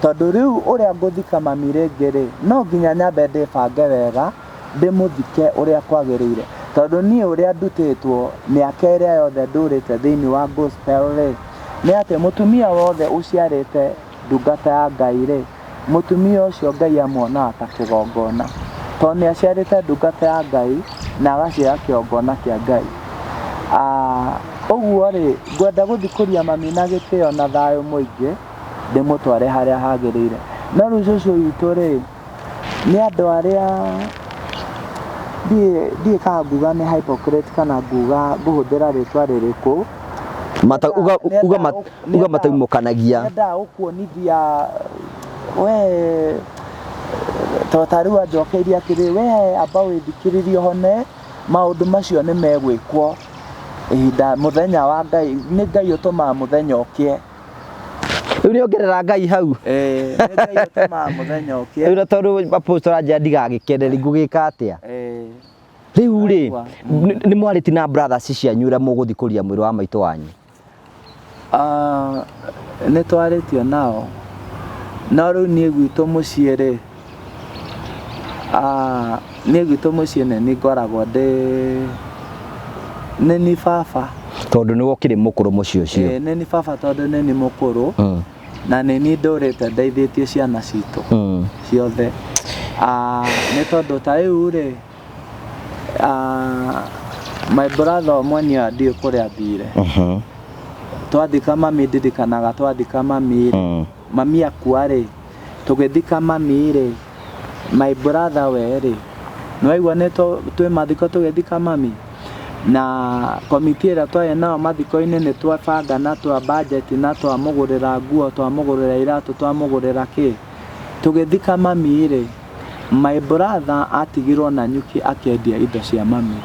tondũ rĩu ũrĩa ngũthika mami rĩngĩ rĩ, no nginya nyambe ndĩbange wega ndĩmũthike ũrĩa kwagĩrĩire, tondũ niĩ ũrĩa ndutĩtwo mĩaka ĩrĩa yothe ndũrĩte thĩinĩ wa gospel rĩ, nĩ atĩ mũtumia wothe ũciarĩte ndungata ya Ngai rĩ, mũtumia ũcio Ngai amuonaga ta kĩgongona, tondũ nĩ aciarĩte ndungata ya Ngai na agaciara kĩgongona kĩa Ngai. Ũguo rĩ, ngwenda gũthikũria mami na gĩtĩo na thayũ mũingĩ, ndĩmũtware harĩa hagĩrĩire. No rĩu cũcũ witũ rĩ, nĩ andũ arĩa Ndiĩ kana nguga nĩ hypocrite kana nguga ngũhũthĩra rĩtwa rĩrĩkũ. Mata uga uga uga mataumũkanagia. Nĩendaga gũkuonithia we to ta rĩu anjokeirie atĩrĩ, we amba wĩthikĩrĩrie ũhone, maũndũ macio nĩ megwĩkwo ihinda mũthenya wa Ngai, nĩ Ngai ũtũmaga mũthenya ũkĩe. Rĩu nĩ ongerera Ngai hau. Ĩĩ, nĩ Ngai ũtũmaga mũthenya ũkĩe. Rĩu na tondũ apostle aranjĩra ndigagĩkene rĩ ngũgĩka atĩa? Ĩĩ. Rĩu rĩ, nĩ mwarĩtie na brothers cianyu ũrĩa mũgũthiĩ kũria mwĩrĩ wa maitũ wanyu? Ah, nĩ twarĩtie nao, no rĩu niĩ gwitũ mũciĩ rĩ, ah, niĩ gwitũ mũciĩ nĩ niĩ ngoragwo ndĩ nĩ niĩ baba. Tondũ nĩwe ũkĩrĩ mũkũrũ mũciĩ ũcio. Ĩĩ, nĩ niĩ baba tondũ nĩ niĩ mũkũrũ. Na nĩ niĩ ndũrĩte ndeithĩtie ciana citũ ciothe. Ah, nĩ tondũ ta rĩu rĩ, ah, my brother ũmwe niĩ ndiũĩ kũrĩa athire. Twathika mami, ndirikanaga twathika mami rĩ, mami akua rĩ, tũgĩthika mami rĩ, my brother we rĩ, nĩwaigua nĩ twĩ mathiko tũgĩthika mami, na komiti ĩrĩa twarĩ nayo mathiko-inĩ nĩ twabanga na twa budget na twamũgũrĩra nguo, twamũgũrĩra iratũ, twamũgũrĩra kĩ. Tũgĩthika mami rĩ, my brother atigirwo Nanyuki akĩendia indo cia mami.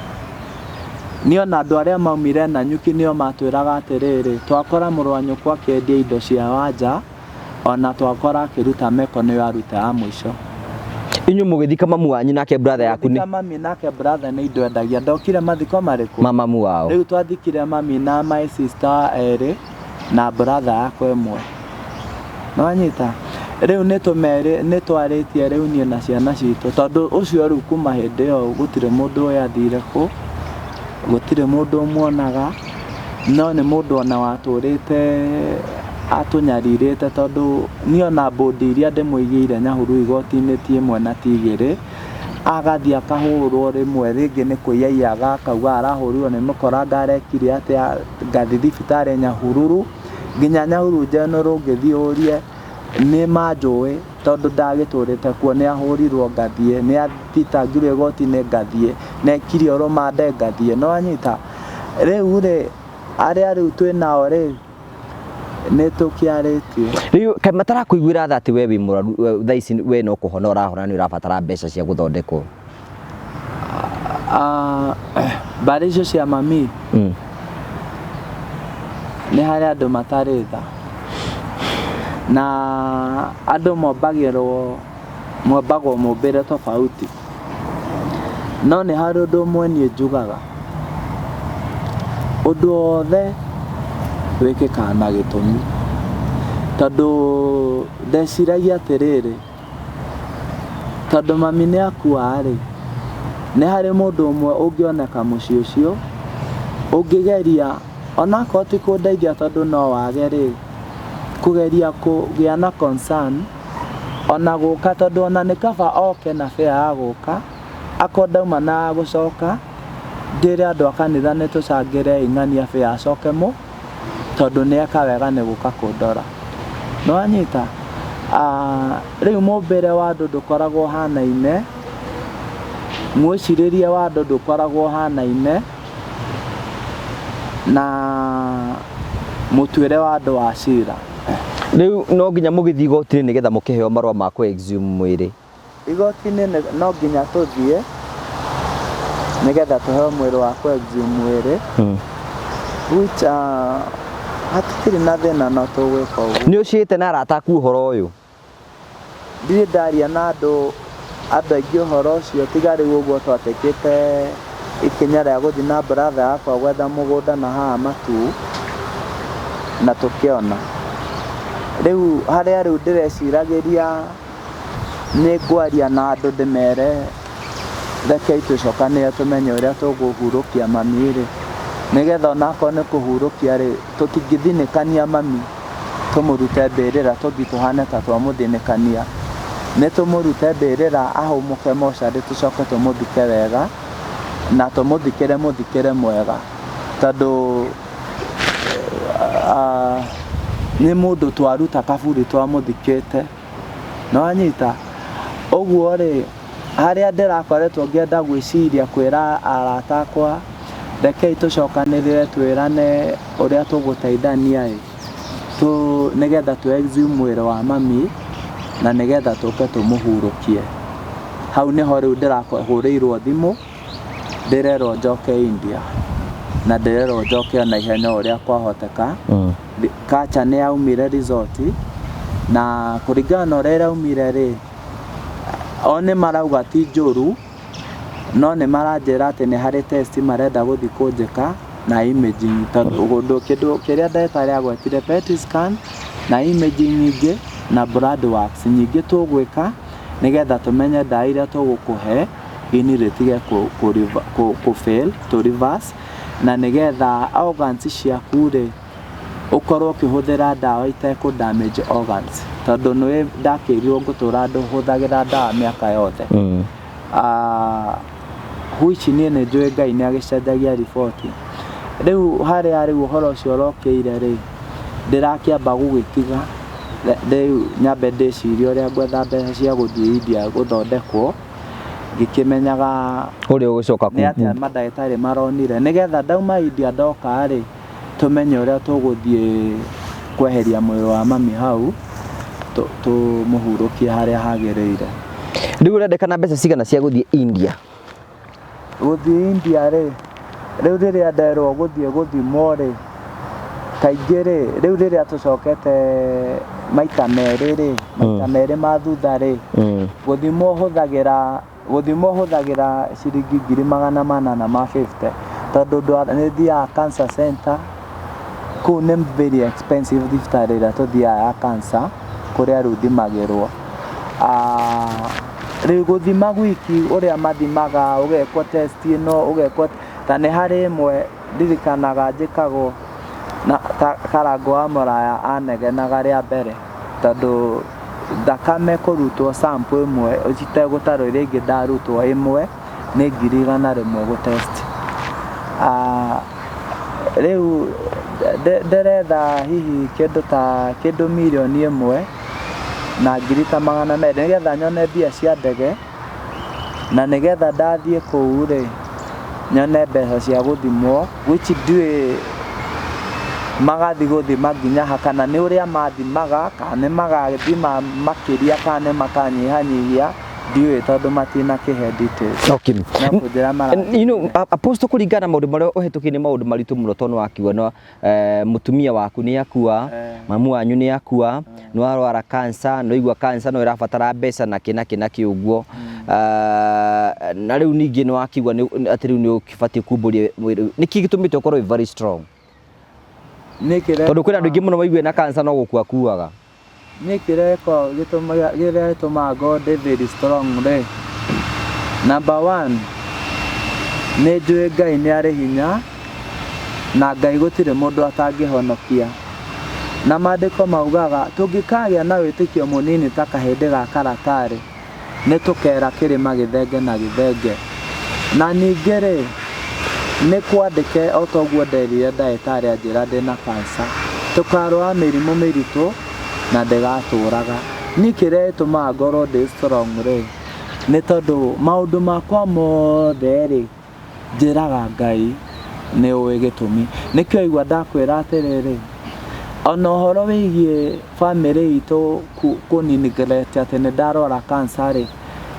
Niĩ ona andũ arĩa maumire Nanyuki nĩo matwĩraga atĩrĩrĩ, twakora mũrũ wa nyũkwa akĩendia indo cia Wanja, ona twakora akĩruta meko nĩyo aruta ya mũico. Inyuĩ mũgĩthika mamu wanyu nake brother yaku nĩ Tũgĩthika mami nake brother nĩ indo endagia. Ndokire mathiko marĩkũ? Ma mamu wao. Rĩu twathikire mami na my sister erĩ na brother yakwa ĩmwe. Nĩwanyita? Rĩu nĩtũmerĩ nĩtwarĩtie rĩu niĩ na ciana citũ tondũ ũcio rĩu kuma hĩndĩ ĩyo gũtirĩ mũndũ ũĩ athire kũ, gũtirĩ mũndũ ũmuonaga, no nĩ mũndũ ona watũrĩte atũnyarirĩte tondũ niĩ ona mbũndi iria ndĩmũigĩire Nyahururu igoti-inĩ ti ĩmwe na ti igĩrĩ, agathiĩ akahũrwo rĩmwe rĩngĩ nĩ kũiya aiyaga akauga arahũrirwo nĩ mũkora anga arekire atĩa, ngathiĩ thibitarĩ Nyahururu, nginya Nyahururu General ũngĩthiĩ ũrie nĩ manjũĩ tondũ ndagĩtũrĩte kuo, nĩ ahũrirwo ngathiĩ, nĩ athitangirwo igoti-inĩ ngathiĩ, nĩ aikirio rũmande ngathiĩ, nĩ wanyita? Rĩu rĩ, arĩa rĩu twĩ nao rĩ, nĩ tũkĩarĩtie. Rĩu kaĩ matarakũiguĩra tha atĩ we wĩ mũrwaru thaa ici we no kũhona ũrahona nĩ ũrabatara mbeca cia gũthondekwo? Ah, mbarĩ icio cia mami nĩ harĩ andũ matarĩ tha na andũ mombagĩrwo mombagwo mũmbĩre tofauti no nĩ harĩ ũndũ ũmwe niĩ njugaga ũndũ wothe wĩkĩkaga na gĩtũmi tondũ ndeciragia atĩrĩrĩ Tondũ mami nĩ akua-rĩ, nĩ harĩ mũndũ ũmwe ũngĩoneka mũciĩ ũcio, ũngĩgeria onakorwo ti kũndeithia tondũ no wage-rĩ, kũgeria kũgĩa na concern, ona gũka tondũ ona nĩ kaba oke na fare ya gũka, akorwo ndauma na ya gũcoka, njĩre andũ a kanitha nĩ tũcangĩrei ng'ania fare acoke mũ. Tondũ nĩ eka wega nĩ gũka kũndora. Nĩ wanyita? Rĩu mũmbĩre wa andũ ndũkoragwo ũhanaine, mwĩcirĩrie wa andũ ndũkoragwo ũhanaine, na mũtuĩre wa andũ wa cira. Rĩu no nginya mũgĩthiĩ igoti-inĩ nĩgetha mũkĩheo marũa ma kũ exhume mwĩrĩ? Igoti-inĩ no nginya tũthiĩ nĩgetha tũheo mwĩrĩ wa kũ exhume mwĩrĩ which hatikĩrĩ na thĩna no tũgwĩka ũguo. Nĩ ũciĩte na arata aku ũhoro ũyũ? Ndirĩ ndaria na andũ andũ aingĩ ũhoro ũcio tiga rĩu ũguo twatĩkĩte ikinya rĩa gũthiĩ na brother yakwa gwetha mũgũnda na haha Matuu na tũkĩona. Rĩu harĩa rĩu ndĩreciragĩria Nĩ ngwaria na andũ ndĩmere rekei tũcokanĩrĩre tũmenye ũrĩa tũkũhurũkia mami rĩ, nĩgetha onakorwo nĩ kũhurũkia rĩ, tũtingĩthinĩkania mami tũmũrute mbĩrĩra tũthiĩ tũhane ta twamũthinĩkania. Nĩ tũmũrute mbĩrĩra ahũmũke mocarĩ tũcoke tũmũthike wega na tũmũthikĩre mũthikĩre mwega tondũ nĩ mũndũ twaruta kaburi twamũthikĩte. Nĩwanyita? Ũguo rĩ, Harĩa ndĩrakoretwo ngĩenda gwĩciria kwĩra arata akwa, rekei tũcokanĩrĩre twĩrane ũrĩa tũgũteithania ĩ, tũ nĩgetha tũ exhume mwĩrĩ wa mami na nĩgetha tũke tũmũhurũkie. Hau nĩho rĩu ndĩrahũrĩirwo thimũ ndĩrerwo njoke India na ndĩrerwo njoke o naihenya o ũrĩa kwahoteka. Kacha nĩ yaumire result na kũringana na ũrĩa ĩraumire rĩ, o nĩ marauga ti njũru, no nĩ maranjĩra atĩ nĩ harĩ test marenda gũthiĩ kũnjĩka na imaging, tondũ ũndũ kĩndũ kĩrĩa ndagĩtarĩ agwetire PET scan na imaging nyingĩ na blood works nyingĩ tũgwĩka nĩgetha tũmenye ndawa iria tũgũkũhe ini rĩtige kũ fail to reverse, na nĩgetha organs ciaku rĩ ũkorwo ũkĩhũthĩra ndawa itekũ damage organs, tondũ nĩ ndakĩrirwo ngũtũra hũthagĩra ndawa mĩaka yothe. Which niĩ nĩ njũĩ Ngai nĩ agĩcenjagia riboti. Rĩu harĩa rĩu ũhoro ũcio ũrokĩire rĩ, ndĩrakĩamba gũgĩtiga rĩu nyambe ndĩcirie ũrĩa ngwetha mbeca cia gũthiĩ India gũthondekwo, ngĩkĩmenyaga ũrĩa ũgũcoka nĩ atĩa mandagĩtarĩ maronire, nĩgetha ndauma India ndoka rĩ, tũmenye ũrĩa tũgũthiĩ kweheria mwĩrĩ wa mami hau, tũmũhurũkie harĩa hagĩrĩire. Rĩu ũrendekana mbeca cigana cia gũthiĩ India? Gũthiĩ India rĩ, rĩu rĩrĩa nderwo gũthiĩ gũthimwo rĩ, kaingĩ rĩ, rĩu rĩrĩa tũcokete maita merĩ rĩ, maita merĩ ma thutha rĩ, gũthimwo hũthagĩra ciringi 450,000, tondũ nĩ thiaga cancer center, kũu nĩ very expensive thibitarĩ ĩrĩa tũthiaga ya cancer, kũrĩa rĩu thimagĩrwo. Rĩu gũthima gwiki ũrĩa mathimaga, ũgekwo test ĩno, ũgekwo ta nĩ harĩ ĩmwe ndirikanaga njĩkagwo na ta Karangũ wa Mũraya anegenaga rĩa mbere, tondũ thakame kũrutwo sample ĩmwe citegũtarwo iria ingĩ ndarutwo ĩmwe nĩ 100,000 gũ test. Rĩu ndĩretha hihi kĩndũ ta kĩndũ 1,200,000 nĩgetha nyone mbia cia ndege, na nĩgetha ndathiĩ kũu rĩ nyone mbeca cia gũthimwo, which ndiũĩ magathiĩ gũthima nginya ha, kana nĩ ũrĩa mathimaga, kana nĩ magathima makĩria, kana nĩ makanyihanyihia, ndiũĩ tondũ matinakĩhe details. No kũnjĩra mara- Apostle, kũringana na maũndũ marĩa ũhĩtũkĩire nĩ maũndũ maritũ mũno, tondũ wakiuga no mũtumia waku nĩ akua, mamu wanyu nĩ akua, nĩ warwara cancer, nĩ waigua cancer no ĩrabatara mbeca na kĩ na kĩ na kĩ ũguo. Na rĩu ningĩ nĩ wakiuga atĩ rĩu nĩ ũbatiĩ kumbũria mwĩrĩ. Nĩkĩ gĩtũmĩte ũkorwo wĩ very strong? Nĩ kĩrĩa Tondũ kwĩna andũ aingĩ mũno maigue na cancer no gũkua kuaga. Nĩ kĩreko gĩtũmaga kĩrĩa gĩtũmaga ngorwo ndĩ very strong rĩ, number one, nĩ njũĩ Ngai nĩ arĩ hinya na Ngai gũtirĩ mũndũ atangĩhonokia. Na maandĩko maugaga tũngĩkagĩa na wĩtĩkio mũnini ta kahĩndĩ ga karatarĩ, nĩ tũkera kĩrĩma gĩthenge na gĩthenge. Na ningĩ rĩ, nĩ kwandĩke o ta ũguo nderire ndagĩtarĩ anjĩra ndĩna cancer, tũkarwara mĩrimũ mĩritũ na ndĩgatũraga. Niĩ kĩrĩa gĩtũmaga ngorwo ndĩ strong rĩ, nĩ tondũ maũndũ makwa mothe rĩ, njĩraga Ngai nĩ ũĩ gĩtũmi. Nĩkĩo waigua ndakwĩra atĩrĩrĩ, ona ũhoro wĩgiĩ bamĩrĩ itũ kũni neglect atĩ nĩ ndarwara cancer rĩ,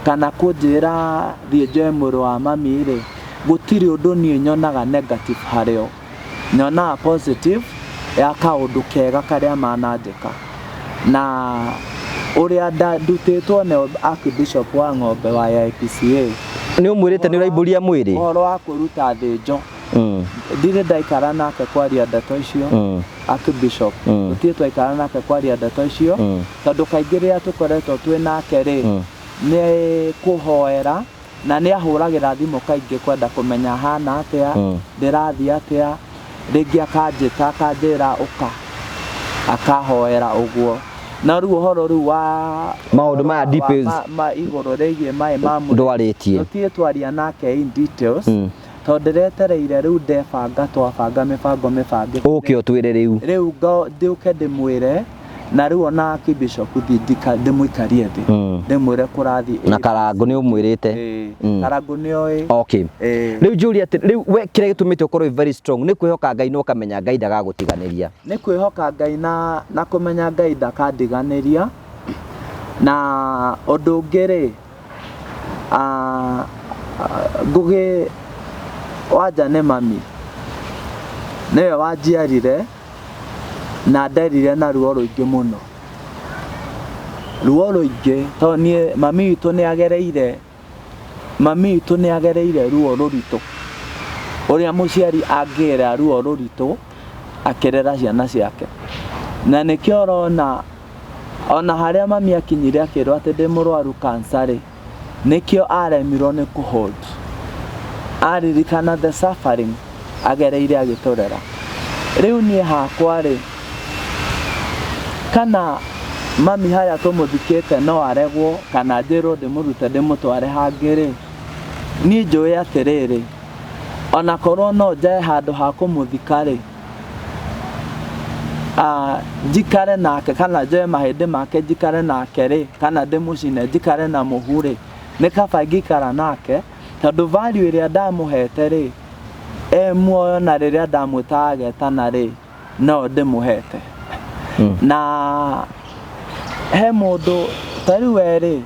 kana kũnjĩra thiĩ njoe mwĩrĩ wa mami rĩ, gũtirĩ ũndũ niĩ nyonaga negative harĩo. Nyonaga positive ya kaũndũ kega karĩa mananjĩka. Na ũrĩa ndutĩtwo nĩ Archbishop wa Ng'ombe wa AIPCA. Nĩ ũmwĩrĩte nĩ ũraimbũria mwĩrĩ? Ũhoro wa kwĩruta thĩnjo. Ndirĩ ndaikara nake kwaria ndeto icio. Archbishop. Tũtirĩ twaikara nake kwaria ndeto icio. Tondũ kaingĩ rĩrĩa tũkoretwo twĩ nake rĩ, nĩ kũhoera na nĩ ahũragĩra thimũ kaingĩ kwenda kũmenya hana atĩa, ndĩrathiĩ atĩa, rĩngĩ akanjĩta akanjĩra ũka, akahoera ũguo. Na rĩu ũhoro rĩu wa Maũndũ maya details. Ma igũrũ rĩgiĩ maĩ ma mwĩrĩ Ndwarĩtie. Tũtirĩ twaria nake in details, tondũ ndĩretereire rĩu ndebanga, twabanga mĩbango mĩbangĩku. Ũke ũtwĩre rĩu. Rĩu ndũke ndĩmwĩre. Na rĩu ona Archbishop thiĩ ndĩmũikarie thĩ, ndĩmwĩre kũrathiĩ. Na Karangũ nĩ ũmwĩrĩte? Ĩĩ. Karangũ nĩoĩ. Okay. Ĩĩ. Rĩu njũria atĩ rĩu we kĩrĩa gĩtũmĩte ũkorwo wĩ very strong nĩ kwĩhoka Ngai na ũkamenya Ngai ndagagũtiganĩria? Nĩ kwĩhoka Ngai na kũmenya Ngai ndakandiganĩria. Na ũndũ ũngĩ rĩ, Ngũgĩ Wanja nĩ mami, nĩwe wanjiarire na nderire na ruo rũingĩ mũno. Ruo rũingĩ tondũ niĩ mami witũ nĩ agereire, mami witũ nĩ agereire ruo rũritũ, ũrĩa mũciari angĩgera ruo rũritũ akĩrera ciana ciake. Na nĩkĩo ũrona ona harĩa mami akinyire akĩrwo atĩ ndĩ mũrwaru cancer rĩ, nĩkĩo aremirwo nĩ kũ hold. Aririkana the suffering agereire agĩtũrera. Rĩu niĩ hakwa rĩ, kana mami harĩa tũmũthikĩte no aregwo kana njĩrwo ndĩmũrute ndĩmũtware hangĩ rĩ, niĩ njũĩ atĩrĩrĩ, ona korwo no njae handũ ha kũmũthika rĩ, njikare nake kana njoe mahĩndĩ make njikare nake rĩ, kana ndĩmũcine njikare na mũhu rĩ, nĩ kaba ingĩikara nake, tondũ value ĩrĩa ndamũhete rĩ, e muoyo na rĩrĩa ndamwĩtaga agetana rĩ, no ndĩmũhete. Na he mũndũ ta rĩu we rĩ,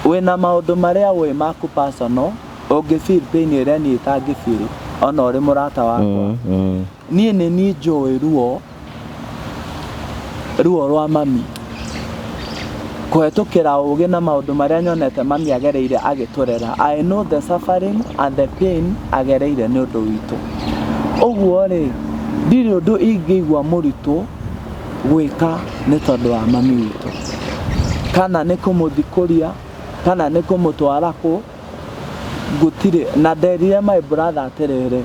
wĩna maũndũ marĩa ũĩ maku personal, ũngĩ feel pain ĩrĩa niĩ itangĩ feel ona ũrĩ mũrata wakwa. Niĩ nĩ niĩ njũĩ ruo rwa mami kũhetũkĩra ũgĩ na maũndũ marĩa nyonete mami agereire agĩtũrera. I know the suffering and the pain agereire nĩ ũndũ witũ. Ũguo rĩ, ndirĩ ũndũ ingĩigua mũritũ gwĩka nĩ tondũ wa mami witũ, kana nĩ kũmũthikũria, kana nĩ kũmũtwara kũ, gũtirĩ. Na nderire my brother atĩrĩrĩ,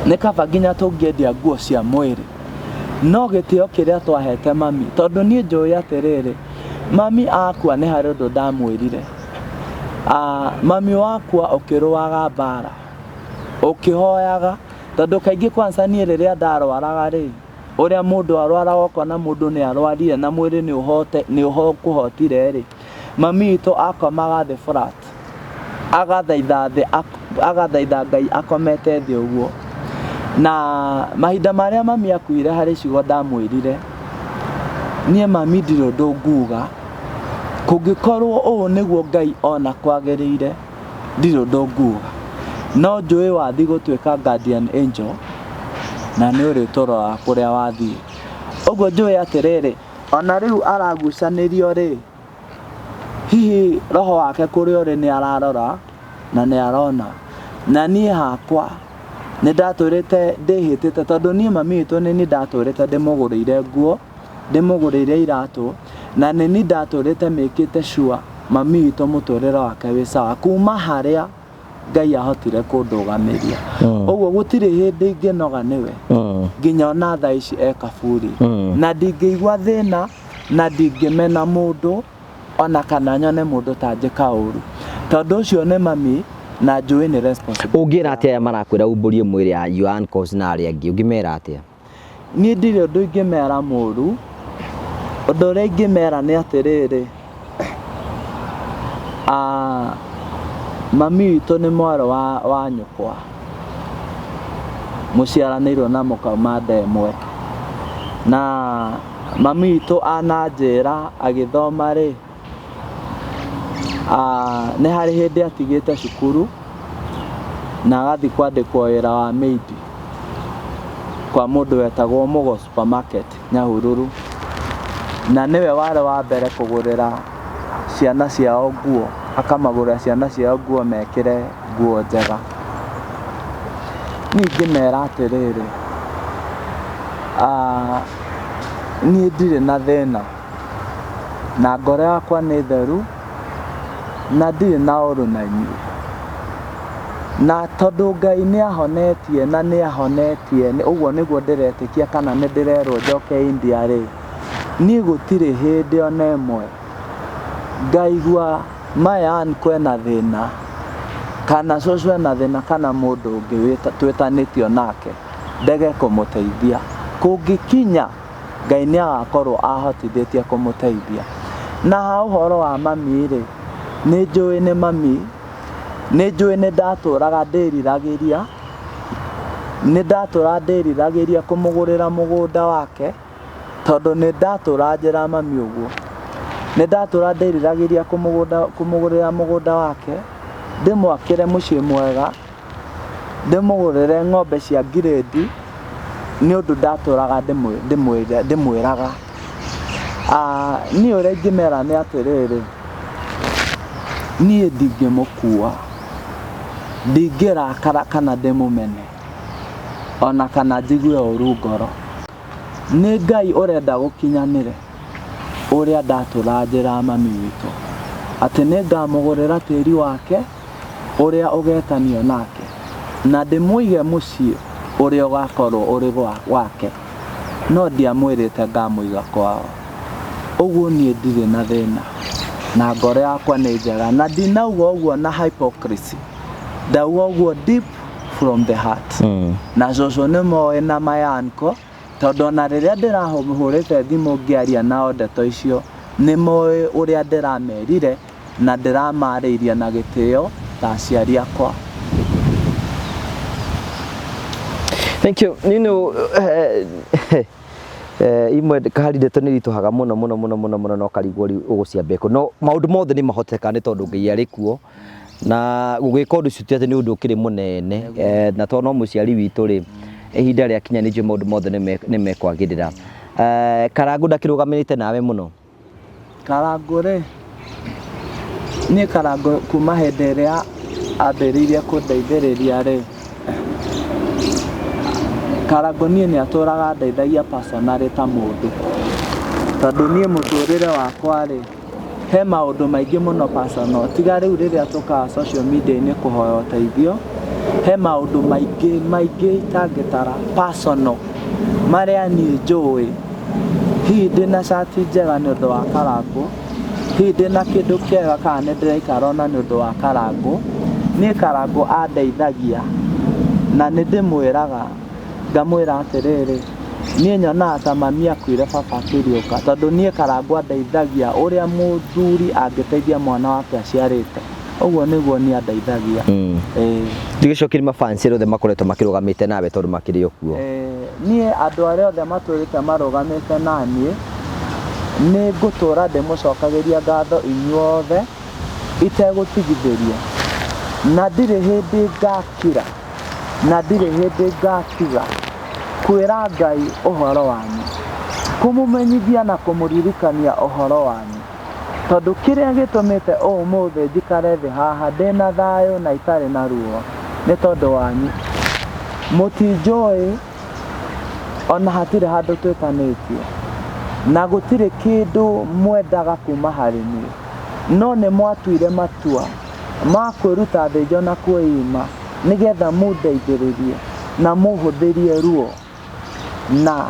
nĩ kaba nginya tũngĩendia nguo cia mwĩrĩ, no gĩtĩo kĩrĩa twahete mami, tondũ niĩ njũĩ atĩrĩrĩ, mami akua nĩ harĩ ũndũ ndamwĩrire. Mami wakwa ũkĩrũaga mbara, ũkĩhoyaga, tondũ kaingĩ kwanza niĩ rĩrĩa ndarwaraga rĩ, ũrĩa mũndũ arwaraga ũkona mũndũ nĩ arwarire na mwĩrĩ nĩ ũhote, nĩ ũkũhotire rĩ, mami witũ akomaga thĩ flat, agathaitha thĩ, agathaitha Ngai akomete thĩ ũguo. Na mahinda marĩa mami akuire harĩ ciugo ndamwĩrire, niĩ mami ndirĩ ũndũ nguga, kũngĩkorwo ũũ nĩguo Ngai ona kwagĩrĩire, ndirĩ ũndũ nguga. No njũĩ wathiĩ gũtuĩka guardian angel, na nĩ ũrĩtũrora kũrĩa wathiĩ. Ũguo njũĩ atĩrĩrĩ, ona rĩu aragucanĩrio rĩ, hihi roho wake kũrĩa ũrĩ nĩ ararora na nĩ arona. Na niĩ hakwa nĩ ndatũrĩte ndĩhĩtĩte, tondũ niĩ mami witũ nĩ niĩ ndatũrĩte ndĩmũgũrĩire nguo, ndĩmũgũrĩire iratũ, na nĩ niĩ ndatũrĩte mĩkĩte sure mami witũ mũtũrĩre wake wĩ sawa kuma harĩa Ngai ahotire kũndũgamĩria. Ũguo gũtirĩ hĩndĩ ingĩnoga nĩwe nginya ona thaa ici e kaburi. Na ndingĩigua thĩna na ndingĩmena mũndũ ona kana nyone mũndũ ta njĩka ũru, tondũ ũcio nĩ mami na njũĩ nĩ responsibility. Ũngĩra atĩa aya marakwĩra umbũrie mwĩrĩ ya your uncles na arĩa angĩ, ũngĩmera atĩa? Niĩ ndirĩ ũndũ ingĩmera mũru. Ũndũ ũrĩa ingĩmera nĩ atĩrĩrĩ, mami witũ nĩ mwarĩ wa nyũkwa, mũciaranĩirwo na mũkauma nda ĩmwe. Na mami witũ ananjĩra agĩthoma rĩ, nĩ harĩ hĩndĩ atigĩte cukuru na agathiĩ kwandĩkwo wĩra wa maid kwa mũndũ wetagwo Mũgo supermarket Nyahururu. Na nĩwe warĩ wa mbere kũgũrĩra ciana ciao nguo, akamagũrĩra ciana ciao nguo mekĩre nguo njega. Niĩ ingĩmera atĩrĩrĩ, niĩ ndirĩ na thĩna, na ngoro yakwa nĩ theru, na ndirĩ na ũru na inyuĩ. Na tondũ Ngai nĩ ahonetie na nĩ ahonetie, ũguo nĩguo ndĩretĩkia kana nĩ ndĩrerwo njoke India rĩ, niĩ gũtirĩ hĩndĩ ona ĩmwe ngaigua my uncle ena thĩna, kana cũcũ ena thĩna, kana mũndũ ũngĩ twĩtanĩtio nake, ndege kũmũteithia. Kũngĩkinya Ngai nĩ agakorwo ahotithĩtie kũmũteithia. Na ha ũhoro wa mami rĩ, nĩ njũĩ nĩ mami, nĩ njũĩ nĩ ndatũraga ndĩriragĩria, nĩ ndatũraga ndĩriragĩria kũmũgũrĩra mũgũnda wake, tondũ nĩ ndatũra njĩra mami ũguo. Nĩ ndatũra ndĩriragĩria kũmũgũrĩra mũgũnda wake, ndĩmwakĩre mũciĩ mwega, ndĩmũgũrĩre ng'ombe cia ngirĩndi, nĩ ũndũ ndatũraga ndĩmwĩraga. Niĩ ũrĩa ingĩmera nĩ atĩrĩrĩ, niĩ ndingĩmũkua, ndingĩrakara kana ndĩmũmene, ona kana njigue ũru ngoro. Nĩ Ngai ũrenda gũkinyanĩre ũrĩa ndatũra njĩra mami witũ, atĩ nĩ ngamũgũrĩra tĩri wake ũrĩa ũgetanio nake, na ndĩmũige mũciĩ ũrĩa ũgakorwo ũrĩ wake, no ndiamwĩrĩte ngamũiga kwao. Ũguo niĩ ndirĩ na thĩna, na ngoro yakwa nĩ njega, na ndinauga ũguo na hypocrisy, ndauga ũguo deep from the heart. Na cũcũ nĩ moĩ na my uncle, tondũ ona rĩrĩa ndĩrahũrĩte thimũ ngĩaria nao ndeto icio, nĩ moĩ ũrĩa ndĩramerire na ndĩramarĩirie na gĩtĩo ta aciari akwa. Thank you. You know, imwe kahari ndeto nĩ ritũhaga mũno mũno mũno mũno mũno no karigwo rĩu ũgũciambia kũ. No maũndũ mothe nĩ mahoteka nĩ tondũ Ngai arĩ kuo. Na gũgĩka ũndũ ũcio ti atĩ nĩ ũndũ ũkĩrĩ mũnene. Na tondũ no mũciari witũ rĩ, ihinda rĩakinya nĩ njũĩ maũndũ mothe nĩ mekwagĩrĩra. Karangũ ndakĩrũgamĩrĩte nawe mũno? Karangũ rĩ, niĩ Karangũ kuma hĩndĩ ĩrĩa ambĩrĩirie kũndeithĩrĩria rĩ, Karangũ niĩ nĩ atũraga andeithagia personally ta mũndũ. Tondũ niĩ mũtũrĩre wakwa rĩ, he maũndũ maingĩ mũno personal, tiga rĩu rĩrĩa tũkaga social media -inĩ kũhoya ũteithio, he maũndũ maingĩ maingĩ itangĩtara personal marĩa niĩ njũĩ. Hihi ndĩna cati njega nĩ ũndũ wa Karangũ, hihi ndĩna kĩndũ kĩega kana nĩ ndĩraikara ona nĩ ũndũ wa Karangũ. Niĩ Karangũ andeithagia na nĩ ndĩmwĩraga ngamwĩra atĩrĩrĩ, niĩ nyonaga ta mami akuire baba akĩriũka, tondũ niĩ Karangũ andeithagia ũrĩa mũthuri angĩteithia mwana wake aciarĩte. Ũguo nĩguo niĩ andeithagia. Ĩĩ. Ndigĩcokerie mafans arĩa othe makoretwo makĩrũgamĩte nawe tondũ makĩrĩ o kuo. Niĩ andũ arĩa othe matũrĩte marũgamĩte na niĩ, nĩ ngũtũra ndĩmũcokagĩria ngatho inyuothe itegũtigithĩria, na ndirĩ hĩndĩ ngakira, na ndirĩ hĩndĩ ngatiga kwĩra Ngai ũhoro wanyu, kũmũmenyithia na kũmũririkania ũhoro wanyu. Tondũ kĩrĩa gĩtũmĩte ũmũthĩ njikare thĩ haha ndĩna thayũ na itarĩ na ruo nĩ tondũ wanyu. Mũtinjũĩ ona hatirĩ handũ twĩtanĩtie, na gũtirĩ kĩndũ mwendaga kuma harĩ niĩ, no nĩ mwatuire matua ma kwĩruta thĩnjo na kwĩima nĩgetha mũndeithĩrĩrie na mũhũthĩrie ruo na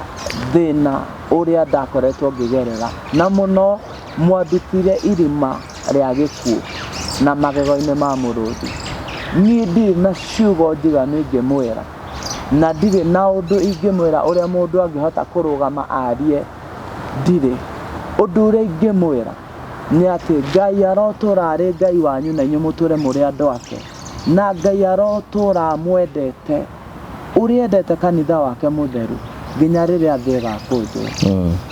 thĩna ũrĩa ndakoretwo ngĩgerera, na mũno mwandutire irima rĩa gĩkuũ na magego-inĩ ma mũrũthi. Niĩ ndirĩ na ciugo njiganu ingĩmwĩra, na ndirĩ na ũndũ ingĩmwĩra ũrĩa mũndũ angĩhota kũrũgama arie, ndirĩ. Ũndũ ũrĩa ingĩmwĩra nĩ atĩ Ngai arotũra arĩ Ngai wanyu na inyuĩ mũtũre mũrĩ andũ ake, na Ngai arotũra amwendete ũrĩa endete kanitha wake mũtheru nginya rĩrĩa thĩ ĩgakũnjwo.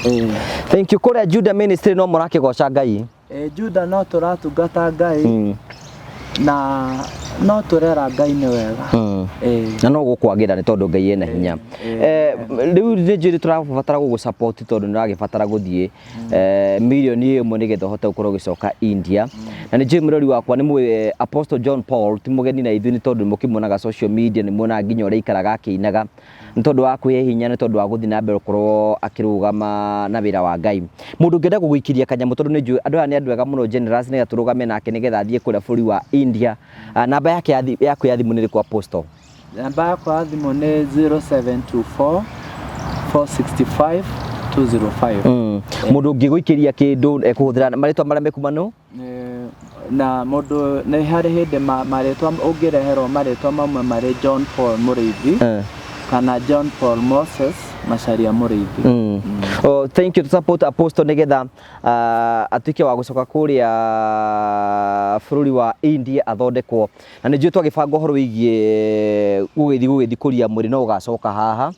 Ĩĩ. Thank you. Kũrĩa Judah Ministry no mũrakĩgoca Ngai. Ĩĩ, Judah no tũratungata Ngai na no tũrera Ngai nĩ wega. Ĩĩ. Na no gũkwagĩra nĩ tondũ Ngai ena hinya. Rĩu nĩ njũĩ nĩ tũrabatara gũgũ support tondũ nĩ ũragĩbatara gũthiĩ mirioni ĩmwe nĩgetha ũhote gũkorwo ũgĩcoka India. Na nĩ njũĩ mũrori wakwa nĩ mũĩ Apostle John Paul ti mũgeni na ithuĩ nĩ tondũ mũkĩmuonaga social media nĩ muonaga nginya ũrĩa aikaraga akĩinaga nĩ tondũ wa kwĩhe hinya nĩ tondũ wa gũthiĩ na mbere gũkorwo akĩrũgama na wĩra wa Ngai. Mũndũ ũngĩenda gũgũikĩria kanyamũ tondũ nĩ njũĩ andũ aya nĩ andũ ega mũno generous nĩgetha tũrũgame nake nĩgetha athiĩ kũrĩa bũrũri wa India. Namba yake yaku ya thimũ nĩ ĩrĩkũ Apostle? Namba yakwa ya thimũ nĩ 0724 465 205. Mũndũ ũngĩgũikĩria kĩndũ ekũhũthĩra marĩtwa marĩa mekuma nũ? Na mũndũ nĩ harĩ hĩndĩ marĩtwa ũngĩreherwo marĩtwa mamwe marĩ John Paul Mũrĩithi kana John Paul Moses Macharia Mũrĩithi. Oh, thank you to support Apostle nigetha atuike wa gucoka kuria bururi wa India athondekwo na nĩ njũĩ twagĩbanga ũhoro wĩgiĩ gũgĩthiĩ kũria mwĩrĩ no ũgacoka haha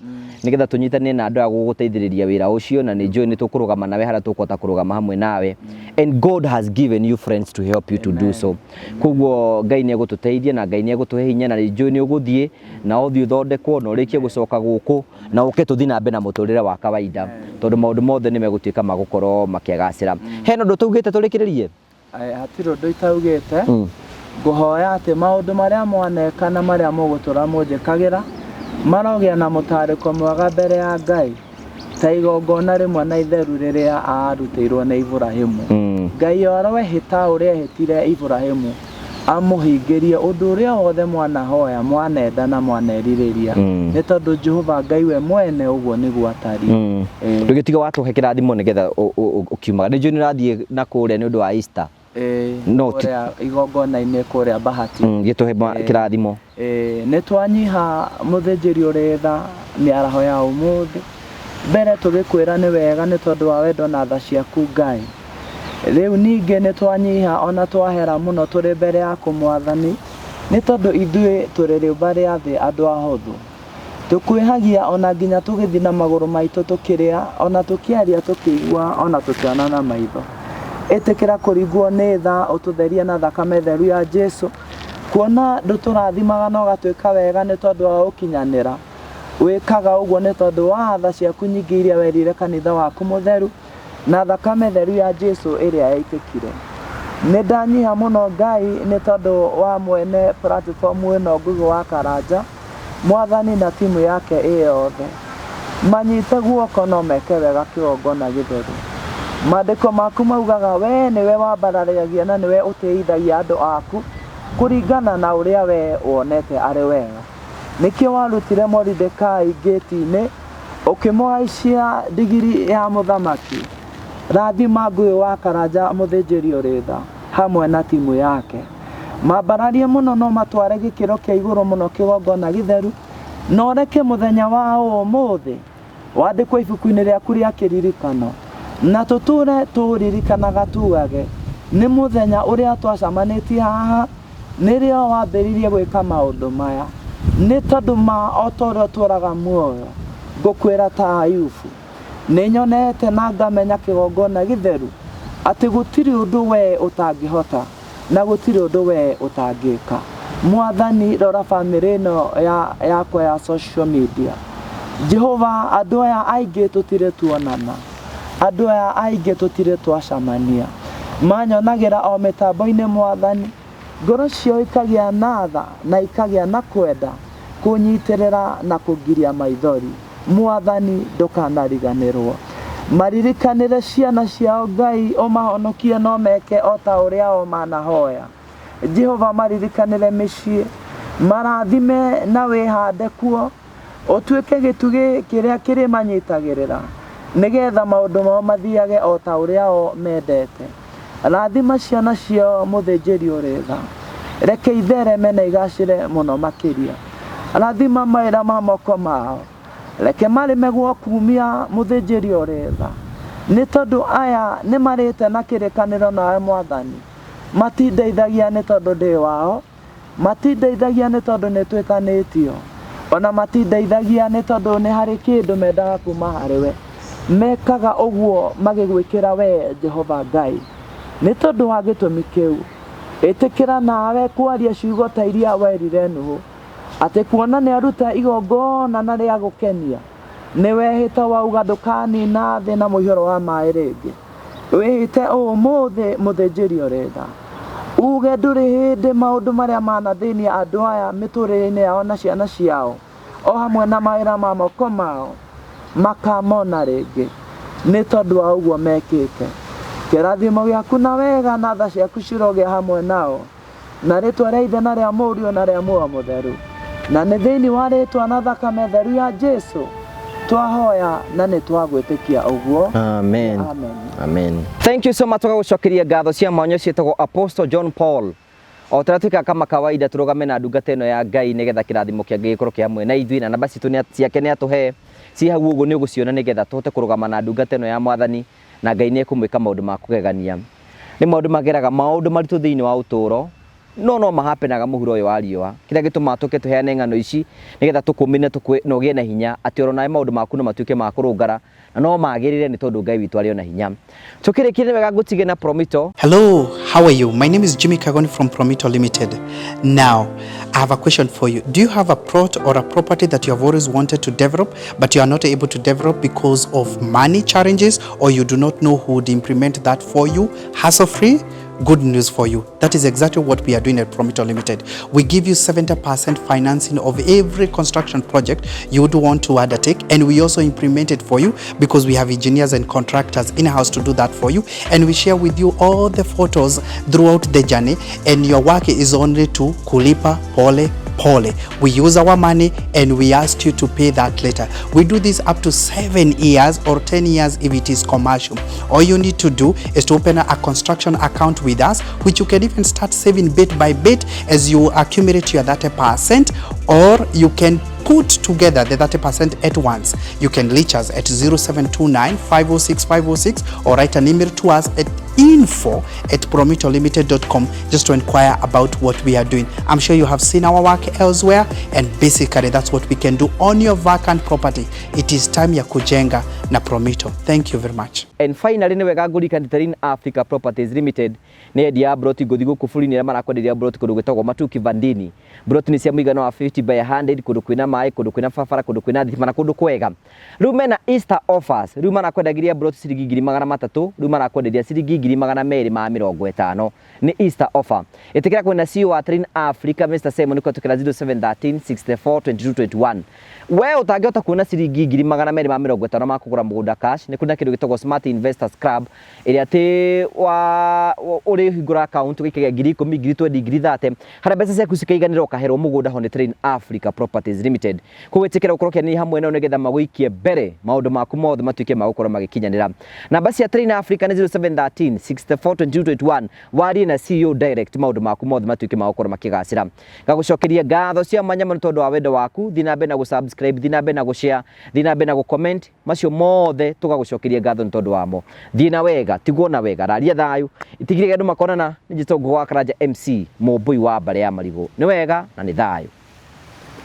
nĩgetha tũnyitane na andũ aya gũgũteithĩrĩria wĩra ũcio na nĩ njũĩ nĩ tũkũrũgama nawe harĩa tũkũhota kũrũgama hamwe nawe. And God has given you friends to help you to do so. Koguo Ngai nĩ egũtũteithia na Ngai nĩ egũtũhe hinya na nĩ njũĩ nĩ ũgũthiĩ na ũthiĩ ũthondekwo na ũrĩkie gũcoka gũkũ na ũke tũthiĩ na mbere na mũtũrĩre wa kawaida tondũ maũndũ mothe nĩ megũtuĩka ma gũkorwo makĩgacĩra. Hena ũndũ tũugĩte tũrĩkĩrĩrie? Hatirĩ ũndũ itaugĩte. Ngũhoya atĩ maũndũ marĩa mwaneka na marĩa mũgũtũra mũnjĩkagĩra marogĩa na mũtarĩko mwega mbere ya Ngai ta igongona rĩmwe na itheru rĩrĩa aarutĩirwo nĩ Iburahĩmu. Ngai aroehĩta ũrĩa ehĩtire Iburahĩmu amũhingĩrie ũndũ ũrĩa wothe mwanahoya, mwanenda na mwanerirĩria. Nĩ tondũ Jehova Ngai we mwene ũguo nĩguo atariĩ. Ndũgĩtiga watũhe kĩrathimo nĩgetha ũkiumaga. Nĩ njũĩ nĩ ũrathiĩ na kũrĩa nĩ ũndũ wa Easter. No kũrĩa igongona-inĩ kũrĩa Bahati. Gĩtũhe kĩrathimo. Nĩ twanyiha mũthĩnjĩri ũrĩ tha mĩaraho ya ũmũthĩ. Mbere tũgĩkwĩra nĩ wega nĩ tondũ wa wendo na tha ciaku Ngai. Rĩu ningĩ nĩ twanyiha ona twahera mũno tũrĩ mbere yaku Mwathani, nĩ tondũ ithuĩ tũrĩ rĩũmba rĩa thĩ andũ ahũthũ. Tũkwĩhagia ona nginya tũgĩthiĩ na magũrũ maitũ tũkĩrĩa, ona tũkĩaria tũkĩigua, ona tũkĩona na maitho. Ĩtĩkĩra kũringwo nĩ tha ũtũtherie na thakame theru ya Jesu. Kuona ndũtũrathimaga na ũgatwĩka wega nĩ tondũ wa ũkinyanĩra. Wĩkaga ũguo nĩ tondũ wa tha ciaku nyingĩ iria werire kanitha waku mũtheru na thakame theru ya Jesu ĩrĩa yaitĩkire. Nĩ ndanyiha mũno Ngai nĩ tondũ wa mwene platform ĩno Ngugi wa Karanja, Mwathani na timu yake ĩ yothe. Manyite guoko no meke wega kĩgongona gĩtheru. Maandĩko maku maugaga we nĩwe wambararagia na nĩwe ũtĩithagia andũ aku kũringana na ũrĩa we wonete arĩ wega. Nĩkĩo warutire Moridekai ngĩti-inĩ ũkĩmũhaicia ndigiri ya mũthamaki. Rathima Ngũgĩ wa Karanja mũthĩnjĩri ũrĩ tha hamwe na timu yake. Mambararie mũno no matware gĩkĩro kĩa igũrũ mũno kĩgongona gĩtheru na ũreke mũthenya wa ũmũthĩ wandĩkwo ibuku-inĩ rĩaku rĩa kĩririkano na tũtũre tũũririkanaga tugage nĩ mũthenya ũrĩa twacamanĩtie haha nĩrĩo wambĩrĩirie gwĩka maũndũ maya. Nĩ tondũ ma o ta ũrĩa ũtũũraga muoyo, ngũkwĩra ta Ayubu, nĩ nyonete na ngamenya kĩgongona gĩtheru atĩ gũtirĩ ũndũ wee ũtangĩhota na gũtirĩ ũndũ wee ũtangĩka. Mwathani, rora bamĩrĩ ĩno yakwa ya social media. Jehova, andũ aya aingĩ tũtirĩ tuonana, andũ aya aingĩ tũtirĩ twacamania, manyonagĩra o mĩtambo-inĩ Mwathani, ngoro ciao ikagĩa na tha na ikagĩa na kwenda kũnyitĩrĩra na kũngiria maithori. Mwathani, ndũkanariganĩrwo. Maririkanĩre ciana ciao Ngai, ũmahonokie no meke o ta ũrĩa o manahoya. Jehova, maririkanĩre mĩciĩ, marathime na wĩhande kuo, ũtuĩke gĩtugĩ kĩrĩa kĩrĩmanyitagĩrĩra, nĩgetha maũndũ mao mathiage o ta ũrĩa o mendete. Rathima ciana ciao mũthĩnjĩri ũrĩ tha, reke ithereme na igacĩre mũno makĩria. Rathima mawĩra ma moko mao, reke marĩme gwa kumia mũthĩnjĩri ũrĩ tha, nĩ tondũ aya nĩ marĩte na kĩrĩkanĩro nawe Mwathani. Matindeithagia nĩ tondũ ndĩ wao, matindeithagia nĩ tondũ nĩ twĩtanĩtio, ona matindeithagia nĩ tondũ nĩ harĩ kĩndũ mendaga kuma harĩ we. Mekaga ũguo magĩgwĩkĩra we Jehova Ngai. Nĩ tondũ wa gĩtũmi kĩu, ĩtĩkĩra nawe kwaria ciugo ta iria werire Nuhu, atĩ kuona nĩ aruta igongona na rĩa gũkenia, nĩ wehĩta wauga ndũkanina thĩ na mũihũro wa maĩ rĩngĩ. Wĩhĩte ũmũthĩ mũthĩnjĩri ũrĩ tha, uge ndũrĩ hĩndĩ maũndũ marĩa manathĩnia andũ aya mĩtũrĩre-inĩ yao na ciana ciao o hamwe na mawĩra ma moko mao makamona rĩngĩ nĩ tondũ wa ũguo mekĩte. Kĩrathimo gĩaku na wega na tha ciaku cirogĩa hamwe nao, na rĩtwa rĩa Ithe na rĩa Mũriũ na rĩa Muoyo Mũtheru, na nĩ thĩinĩ wa rĩtwa na thakame theru ya Jesu twahoya na nĩ twagwĩtĩkia ũguo. O ta ũrĩa twĩkaga kama kawaida tũrũgame na ndungata ĩno ya Ngai nĩgetha kĩrathimo kĩa Ngai gĩkorwo kĩ hamwe na ithuĩ, na namba citũ ciake nĩ atũhe ciĩ hau ũguo, nĩ ũgũciona nĩgetha tũhote kũrũgama na ndungata ĩno ya Mwathani, na Ngai nĩ ekũmwĩka maũndũ ma kũgegania. Nĩ maũndũ mageraga maũndũ maritũ thĩinĩ wa ũtũũro, no no mahapenaga mũhuro ũyũ wa riũa. Kĩrĩa gĩtũmaga tũke tũheane ng'ano ici nĩgetha tũkũmĩne na ũgĩe na hinya atĩ oro nawe maũndũ maku no matuĩke ma kũrũngara na no magĩrĩre nĩ tondũ Ngai witũ arĩ o na hinya. Tũkĩrĩkia nĩ wega ngũtige na Promito. Hello, how are you? My name is Jimmy Kagoni from Promito Limited. Now, I have a question for you. Do you have a plot or a property that you have always wanted to develop, but you are not able to develop because of money challenges, or you do not know who would implement that for you hassle-free? Good news for you. That is exactly what we are doing at Promito Limited. We give you 70% financing of every construction project you would want to undertake, and we also implement it for you because we have engineers and contractors in-house to do that for you, and we share with you all the photos throughout the journey, and your work is only to kulipa pole pole. We use our money and we ask you to pay that later. We do this up to 7 years or 10 years if it is commercial. All you need to do is to open a construction account with us, which you can even start saving bit by bit as you accumulate your 30%, or you can put together the 30% at once. You can reach us at 0729 506 506 or write an email to us at info@promitolimited.com just to inquire about what we are doing. I'm sure you have seen our work elsewhere, and basically that's what we can do on your vacant property. It is time ya kujenga na Promito. Thank you very much. And finally nĩ wega ngũririkanie Terrain Africa Properties Limited nĩ endia a mburoti ngũthi gũkũ bũrũri-inĩ arĩa marakwenderia mburoti kũndũ gwĩtagwo Matuki Vandini. Mburoti nĩ cia mũigana wa 50 by 100 kũndũ kwĩna maĩ, kũndũ kwĩna barabara, kũndũ kwĩna thitima na kũndũ kwega. Rĩu mena Easter offers, rĩu marakwendagĩria mburoti ciringi 300,000, rĩu marakwenderia ciringi 250,000. Nĩ Easter offer. Ĩtĩkĩra kwĩna CEO wa Terrain Africa Mr. Simon kũhetũkĩra 0713 64 22 21. We ũtangĩhota kuona ciringi 250,000 ma kũgũra mũgũnda cash, nĩ kũrĩ na kĩndũ gĩtagwo Smart Investors Club ĩrĩa atĩ wa ũrĩhingũra account ũgaikagia 10,000, 20,000, 30,000, harĩa mbeca ciaku cikaiganĩra ũkaherwo mũgũnda ho nĩ Terrain Africa Properties Limited. Koguo ĩtĩkĩra gũkorwo ũkĩaranĩria hamwe nao nĩgetha magũikie mbere maũndũ maku mothe matuĩke ma gũkorwo magĩkinyanĩra. Namba cia Terrain Africa nĩ 0713 64 22 21. Warie na CEO direct maũndũ maku mothe matuĩke ma gũkorwo makĩgacĩra. Ngagũcokeria ngatho cia mwanya mũno tondũ wa wendo waku. Thiĩ na mbere na gũ-subscribe, thiĩ na mbere na gũ-share, thiĩ na mbere na gũ-comment, macio mothe tũgagũcokeria ngatho nĩ tondũ wamo. Thiĩ na wega, tigwo na wega, raria thayũ, itigĩrĩre andũ makonana. Nĩ njĩtagwo Ngũgũ wa Karanja MC, mũmbũi wa mbarĩ ya marigũ. Nĩ wega na nĩ thayũ.